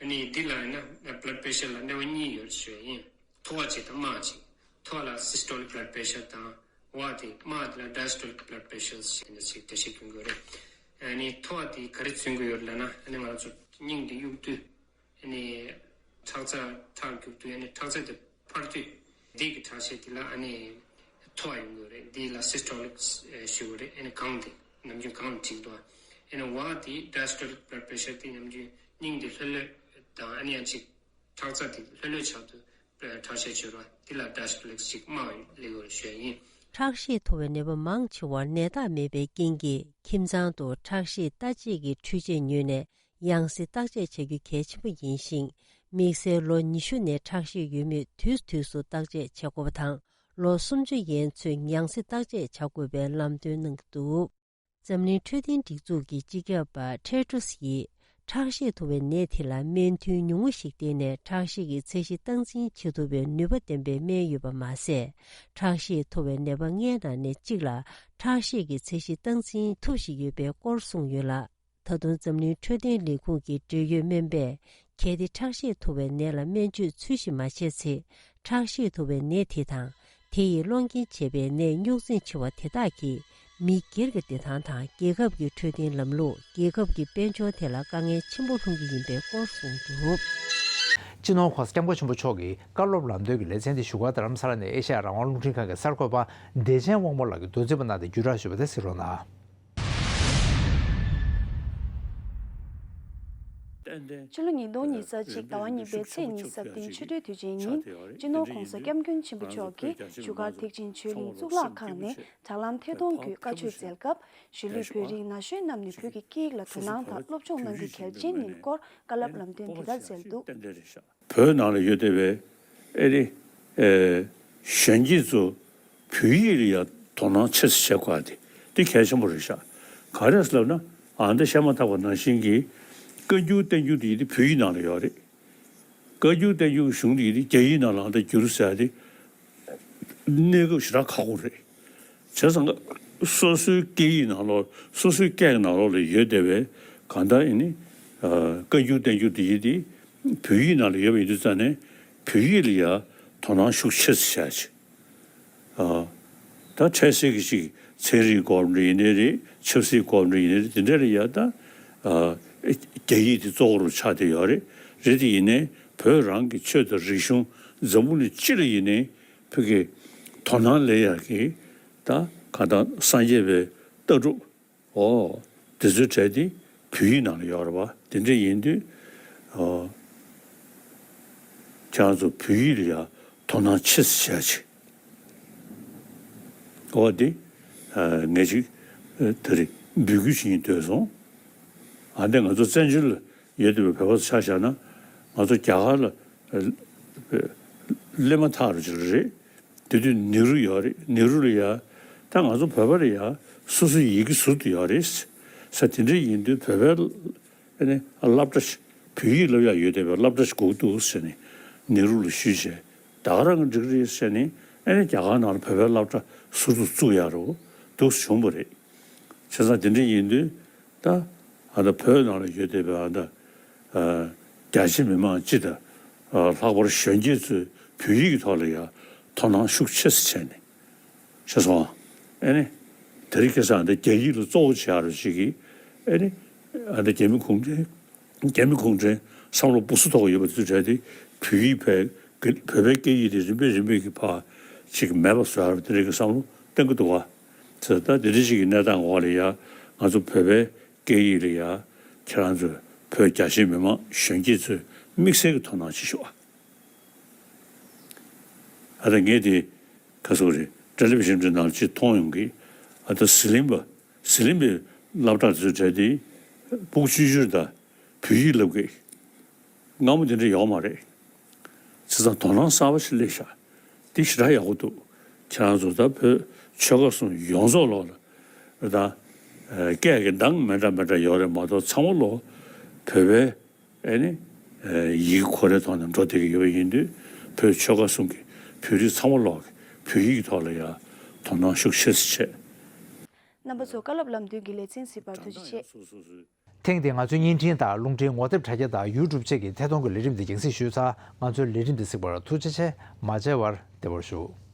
ཨ་ནི་འདི་ལ་ཡིན་ན་blood pressure ལ་གནས་བབ་གཉིས་ཡོད་ཞུ་ཡ་ཡིན། མཐོ་བ་གཅིག་དང་དམའ་བ་གཅིག་མཐོ་བ་ལ་systolic blood pressure དང་། འོག་དེ་དམའ་བ་དེ་ལ་diastolic blood pressure ཞེས་འགྲེལ་བཤད་སྐྱོན་གྱི་ཡོད་རེད། ཨ་ནི་མཐོ་བ་དེ་ག་རེ་མཚོན་གྱི་ཡོད་ལབ་ན། ཨ་ནི་ང་ཚོ་སྙིང་དེ་གཡུག་དུས། ཨ་ནི་ཁྲག་རྩ་ཁྲག་རྒྱུག་དུས་ཨ་ནི་ཁྲག་རྩ་དེ་འཕར་དུས་འདི་གི་ཁྲག་ཤེད་དེ་ལ་ཨ་ནི་མཐོ་བ་ཡོང་གི་ཡོད་རེད། འདི་ལ་systolic ཞུ་གི་རེད། ཨ་ནི་གང་དེ་ནམ་རྒྱུན་གང་ལ་འགྲིག་འདུག་ཨ་ནི་འོག་དེ་diastolic blood pressure དེ་ནམ་རྒྱུན་སྙིང་དེ་ལྷོད་ལྷོད་དང་ཨ་ནི་ཡང་ཅིག་ཁྲག་རྩ་དེ་ལྷོད་ལྷོད་ཆགས་དུས་ཁྲག་ཤེད་བྱོས་ར་དེ་ལ་diastolic ཞིག་དམའ་བ་སླེབས་ཡོད་ཞུ་ཡ་ཡིན། ཁྲག་ཤེད་མཐོ་བའི་ནད་པ་མང་ཆེ་བར་ནད་རྟགས་མེད་པའི་རྐྱེན་གྱིས་ཁྱིམ་ཚང་དུ་ཁྲག་ཤེད་ལྟ་དཔྱད་ཀྱི་འཕྲུལ་ཆས་ཉོས་ནས། ཡང་སེ་བརྟག་དཔྱད་བྱ་རྒྱུ་གལ་ཆེན་པོ་ཡིན་ཞིང་། དམིགས་བསལ་ལོ་ཉི་ཤུ་ནས་ཁྲག་ཤེད་ཡོད་མེད་དུས་དུས་སུ་བརྟག་དཔྱད་བྱེད་དགོས་པ་དང་། ལོ་སུམ་ཅུ་ཡན་ཚོད་ཡང་སེ་བརྟག་དཔྱད་བྱ་དགོས་པའི་ལམ་སྟོན་གནང་གི་འདུག་འཛམ་གླིང་འཕྲོད་བསྟེན་སྒྲིག་འཛུགས་ཀྱི་སྤྱི་ཁྱབ་པ་ཊེ་ཌྲོས་ཡིས། ཁྲག་ཤེད་མཐོ་བའི་ནད་དེ་ལ་སྨན་ཐུན་ཉུང་ངུ་ཞིག་བསྟེན་ནས་ཁྲག་ཤེད་ཀྱི་ཚད་གཞི་སྟངས་འཛིན་བྱེད་ཐུབ་པའི་ནུས་པ་ལྡན་པའི་སྨན་ཡོད་པ་མ་ཟད། ཁྲག་ཤེད་མཐོ་བའི་ནད་པ་ལྔའི་ནང་ནས་གཅིག་ལ་ཁྲག་ཤེད་ཀྱི་ཚད་གཞི་སྟངས་འཛིན་ཐུབ་བཞིན་ཡོད་པའི་སྐོར་གསུངས་ཡོད་ལ། ད་དུང་འཛམ་གླིང་འཕྲོད་བསྟེན་ལས་ཁུངས་ཀྱི་འབྲེལ་ཡོད་སྨན་པས། གལ་ཏེ་ཁྲག་ཤེད་མཐོ་བའི་ནད་ལ་སྨན་བཅོས་ཚུལ་བཞིན་མ་བྱས་ཚེ། ཁྲག་ཤེད་མཐོ་བའི་ནད་དེ་དང་། དེ་ཡིས་སློང་རྐྱེན་བྱེད་པའི་ནད་རྙོག་འཛིང་ཆེ་བ་དེ་དག་གིས། མི་སྒེར་གྱི་བདེ་ཐང་དང་རྒྱལ་ཁབ་ཀྱི་འཕྲོད་བསྟེན་ལམ་ལུགས། རྒྱལ་ཁབ་ཀྱི་དཔལ་འབྱོར་ཐད་ལ་དཀའ་ངལ་ཆེན་པོ་སློང་གི་ཡིན་པའི་སྐོར་གསུངས་འདུག་སྤྱི་ནོར་༧གོང་ས་༧སྐྱབས་མགོན་ཆེན་པོ་མཆོག་གིས་བཀའ་སློབ་ལམ་སྟོན་གྱི་ལེ་ཚན་དེ་བཞུགས་སྒར་རྡ་རམ་ས་ལ་ནས་ཨེ་ཤ་ཡ་རང་དབང་རླུང་འཕྲིན་ཁང་གི་གསར་འགོད་པ་བདེ་ཆེན་དབང་མོ་ལགས་ཀྱིས་མདོ་འཛིན་པ་གནང་སྟེ་བརྒྱུད་བསྒྲགས་ཞུས་པ་དེ་གཟིགས་རོགས་གནང་། ཕྱི་ལོ་ཉིས་སྟོང་ཉི་ཤུ་རྩ་གཅིག་ཟླ་བ་གཉིས་པའི་ཚེས་ཉི་ཤུ་རྩ་བདུན་ཆུ་སྟོད་དུས་ཆེན་ཉིན། སྤྱི་ནོར་༧གོང་ས་༧སྐྱབས་མགོན་ཆེན་པོ་མཆོག་གིས་བཞུགས་སྒར་ཐེག་ཆེན་ཆོས་གླིང་གཙུག་ལག་ཁང་ནས་དྲ་ལམ་ཐད་གཏོང་བརྒྱུད་བཀའ་ཆོས་སྩལ་སྐབས། གཞིས་ལུས་བོད་རིགས་ན་གཞོན་རྣམས་ནས་བོད་ཀྱི་སྐད་ཡིག་ལ་དོ་སྣང་དང་སློབ་སྦྱོང་གནང་རྒྱུ་གལ་ཆེན་ཡིན་སྐོར་བཀའ་སློབ་ལམ་སྟོན་དེ་ལྟར་སྩལ་འདུག་བོད་ནང་ལ་ཡོད་བསྡད་པའི་ཨེ་རེད། ཨེ། གཞོན་སྐྱེས་ཚོ་བོད་ཡིག་ལ་ཡང་དོ་སྣང་ཆེ་ཙམ་བྱེད་དགོས་དེ་དེ་གལ་ཆེན་པོ་རེད་ཤག་ག་རེ་ཟེར་ལབ་ན། ཨ་འདི་བཤད་མ་ཐག་པ་ནང་བཞིན་གྱི་བཀའ་འགྱུར་བསྟན་འགྱུར་དེ་ཡིན་དེ་བོད་ཡིག་ནང་ལ་ཡོད་རེད། བཀའ་འགྱུར་བསྟན་འགྱུར་གྱི་གཞུང་དེ་ཡིན་དེ་རྒྱ་ཡིག་ནང་ལ་ཨ་འདི་བསྒྱུར་ཟེར་དེ་གནས་སྐབས་ཞེ་དྲག་ཁག་པོ་རེད། བྱས་ཙང་སོ་སོའི་སྐད་ཡིག་ནང་ལོགས། སོ་སོའི་སྐད་ཀྱི་ནང་ལོགས་ལ་ཡོད་བསྡད་པའི་གང་ལྟར་ཨེ་ནི། ཨ། བཀའ་འགྱུར་བསྟན་འགྱུར་དེ་ཡིན་དེ་བོད་ཡིག་ནང་ལ་ཡོད་པ་ཡིན་དུས་ཙང་ནས་བོད་ཡིག་ལ་ཡང་དོ་སྣང་ཤུགས་ཆེ་ཙམ་བྱ་ཆེ། ཨ། ད་འཕྲལ་སེལ་གྱི་ཅིག་ཚན་རིག་སྐོར་འདྲ་ཡིན་ནའི་རེད། ཆབ་སྲིད་སྐོར་འདྲ་ཡིན་ནའི་རེད། དེ་འདྲ་ལ་ཡང་ད། ཨ། རྒྱ་ཡིག་དེ་གཙོ་བོ་རུ་ཆགས་བསྡད་ཡོད་རེད། རེད་དེ་ཡིན་ནའི་བོད་རང་གི་ཆོས་དང་རིག་གཞུང་འཛམ་བུ་གླིང་སྤྱི་ལ་ཡིན་ནའི་བོད་ཀྱི་དོ་སྣང་སླེབས་ཡག་གི་ད་གང་ལྟར་སངས་རྒྱས་པའི་ལྟ་གྲུབ། ཨོ། དེ་ཚོའི་གྲས་དེ་བོད་ཡིག་ནང་ལ་ཡོད་རེད་པ། དེ་འདྲ་ཡིན་དུས། ཨོ། ཁྱེད་རང་ཚོ་བོད་ཡིག་ལ་ཡང་དོ་སྣང་ཆེ་ཙམ་བྱས་ཆེ། ཨོ་དེ། ངས་ཅིག་ད་རེས་འབོད་སྐུལ་བྱེད་སྙིང་འདོད་སོང་། ཨ་འདི་ང་ཚོ་བཙན་བྱོལ་ལ་ཡོད་བསྡད་པའི་བོད་པ་ཚོ་ཆ་བཞག་ན། ང་ཚོ་རྒྱ་གར་ལ་སླེབས་མ་ཐག་རུ་ཅིག་རེད། དེ་དུས་ནེ་རུ་ཡོད་རེད། ནེ་རུ་ལ་ཡ་ད་ང་ཚོ་བོད་པ་ལ་ཡ་སོ་སོའི་ཡི་གེ་ཟུར་དུ་ཡོད་རེད་ས། དེ་འདྲ་ཡིན་དུས་བོད་པའི་ཨ་ནི་སློབ་གྲྭ་ཞིག་བོད་ཡིག་སློབ་ཡག་ཡོད་བསྡད་པའི་སློབ་གྲྭ་ཞིག་དགོས་འདུག་ཟེར་ནས་ནེ་རུ་ལ་ཞུས་བྱས། ད་ག་རང་གི་འགྲིག་རེད་ཟེར་ནས་ཨ་ནི་རྒྱ་གར་ནང་ལ་བོད་པའི་སློབ་གྲྭ་ཟུར་དུ་བཙུགས་ཡག་རུ་འདུག་བྱུང་བ་རེད། བྱས་ཙང་དེ་འདྲ་ཡིན་དུས་ད་ཨ་ད་བོད་ནང་ལ་ཡོད་བསྡད་པའི་ཨ་ད་རྒྱ་ཆེ་མི་མང་སྤྱི་དང་ལྷག་པར་གཞོན་སྐྱེས་ཚོས་བོད་ཡིག་གི་ཐོག་ལ་ཡང་དོ་སྣང་ཤུགས་ཆེ་ཙམ་བྱས་ནས། ཤེས་སོང་། ཨེ་ནི། དེ་རིང་ཁ་སང་འདི་རྒྱ་ཡིག་ལ་གཙོ་བོ་བྱེད་ཡག་རུ་ཞིག་གིས། ཨེ་ནི། ཨ་འདི་རྒྱ་མི་གུང་ཁྲན། རྒྱ་མི་གུང་ཁྲན་བསམ་བློ་སྦུ་སུ་ཐོག་ཡོད་པ་དེ་ཚོ་གྲས་དེ་བོད་ཡིག་བོད་བོད་པའི་སྐད་ཡིག་དེ་རིམ་པས་རིམ་པས་ཀྱི་ཕར་ཅིག་མེད་པ་བཟོ་ཡག་རུ་དེ་རིང་གི་བསམ་བློ་གཏོང་གི་འདུག་བ། ད་དེ་འདྲ་ཞིག་གི་གནས་སྟངས་འོག་ལ་ཡ་ང་ཚོ་བོད་པའི་སྐད་ཡིག་ལ་ཡ་ཁྱེད་རང་ཚོ་བོད་རྒྱ་ཆེ་མི་མང་གཞོན་སྐྱེས་ཚོས་དམིགས་བསལ་གྱི་དོ་སྣང་བྱེད་ཤོག་ཨ། ཨ་ད་ངས་དེ་ག་སོག་རེད། ཊེ་ལི་བི་ཤན་འདྲ་ནང་ཅིག་མཐོང་ཡོང་གི། ཨ་ད་ཟི་ལིང་པ་ཟི་ལིང་པའི་སློབ་གྲྭ་དེ་ཚོ་གྲས་དེ་ཕྲུ་གུ་བཅུ་བཅུ་དང་བོད་ཡིག་སློབ་གི། སྔ་མོ་དེ་འདྲ་ཡོད་མ་རེད། བྱས་ཙང་དོ་སྣང་གསར་པ་ཞིག་སླེབས་ཤག་དེ་ཞེ་དྲག་ཡག་པོ་འདུག་ཁྱེད་རང་ཚོ་ད་བོད་ཆོལ་ཁ་གསུམ་ཡོངས་རྫོགས་ལོག་ལ་ད་སྐད་ཀྱི་གདངས་མི་འདྲ་མི་འདྲ་ཡོད་རེད་མ་གཏོགས་ཚང་མ་ལོག་བོད་པའི། ཨེ་ནི། ཡི་གེ་ཁོ་རའི་ཐོག་ནས་འགྲོ་བསྡད་ཀྱི་ཡོད་པ་ཡིན་དུས་བོད་ཆོལ་ཁ་གསུམ་གྱི་བོད་རིགས་ཚང་མ་ལོག་གི་བོད་ཡིག་གི་ཐོག་ལ་ཡང་དོ་སྣང་ཤུགས་ཆེ་ཙམ་བྱས། རྣམ་པ་ཚོ། བཀའ་སློབ་ལམ་སྟོན་གྱི་ལེ་ཚན་གཟིགས་པར་ཐུགས་རྗེ་ཆེ། ཐེངས་འདིའི་ང་ཚོའི་བརྙན་འཕྲིན་དང་རླུང་འཕྲིན་ངོ་དེབ་དྲ་རྒྱ་དང་ཡུ་ཊུབ་བཅས་ཀྱི་ཐད་གཏོང་གི་ལས་རིམ་འདི་རྒྱང་སྲིང་ཞུས་ཚར། ང་ཚོའི་ལས་རིམ་འདི་གཟིགས་པར་ཐུགས་རྗེ་ཆེ། མ་མཇལ་བར་བདེ་བར་བཞུགས།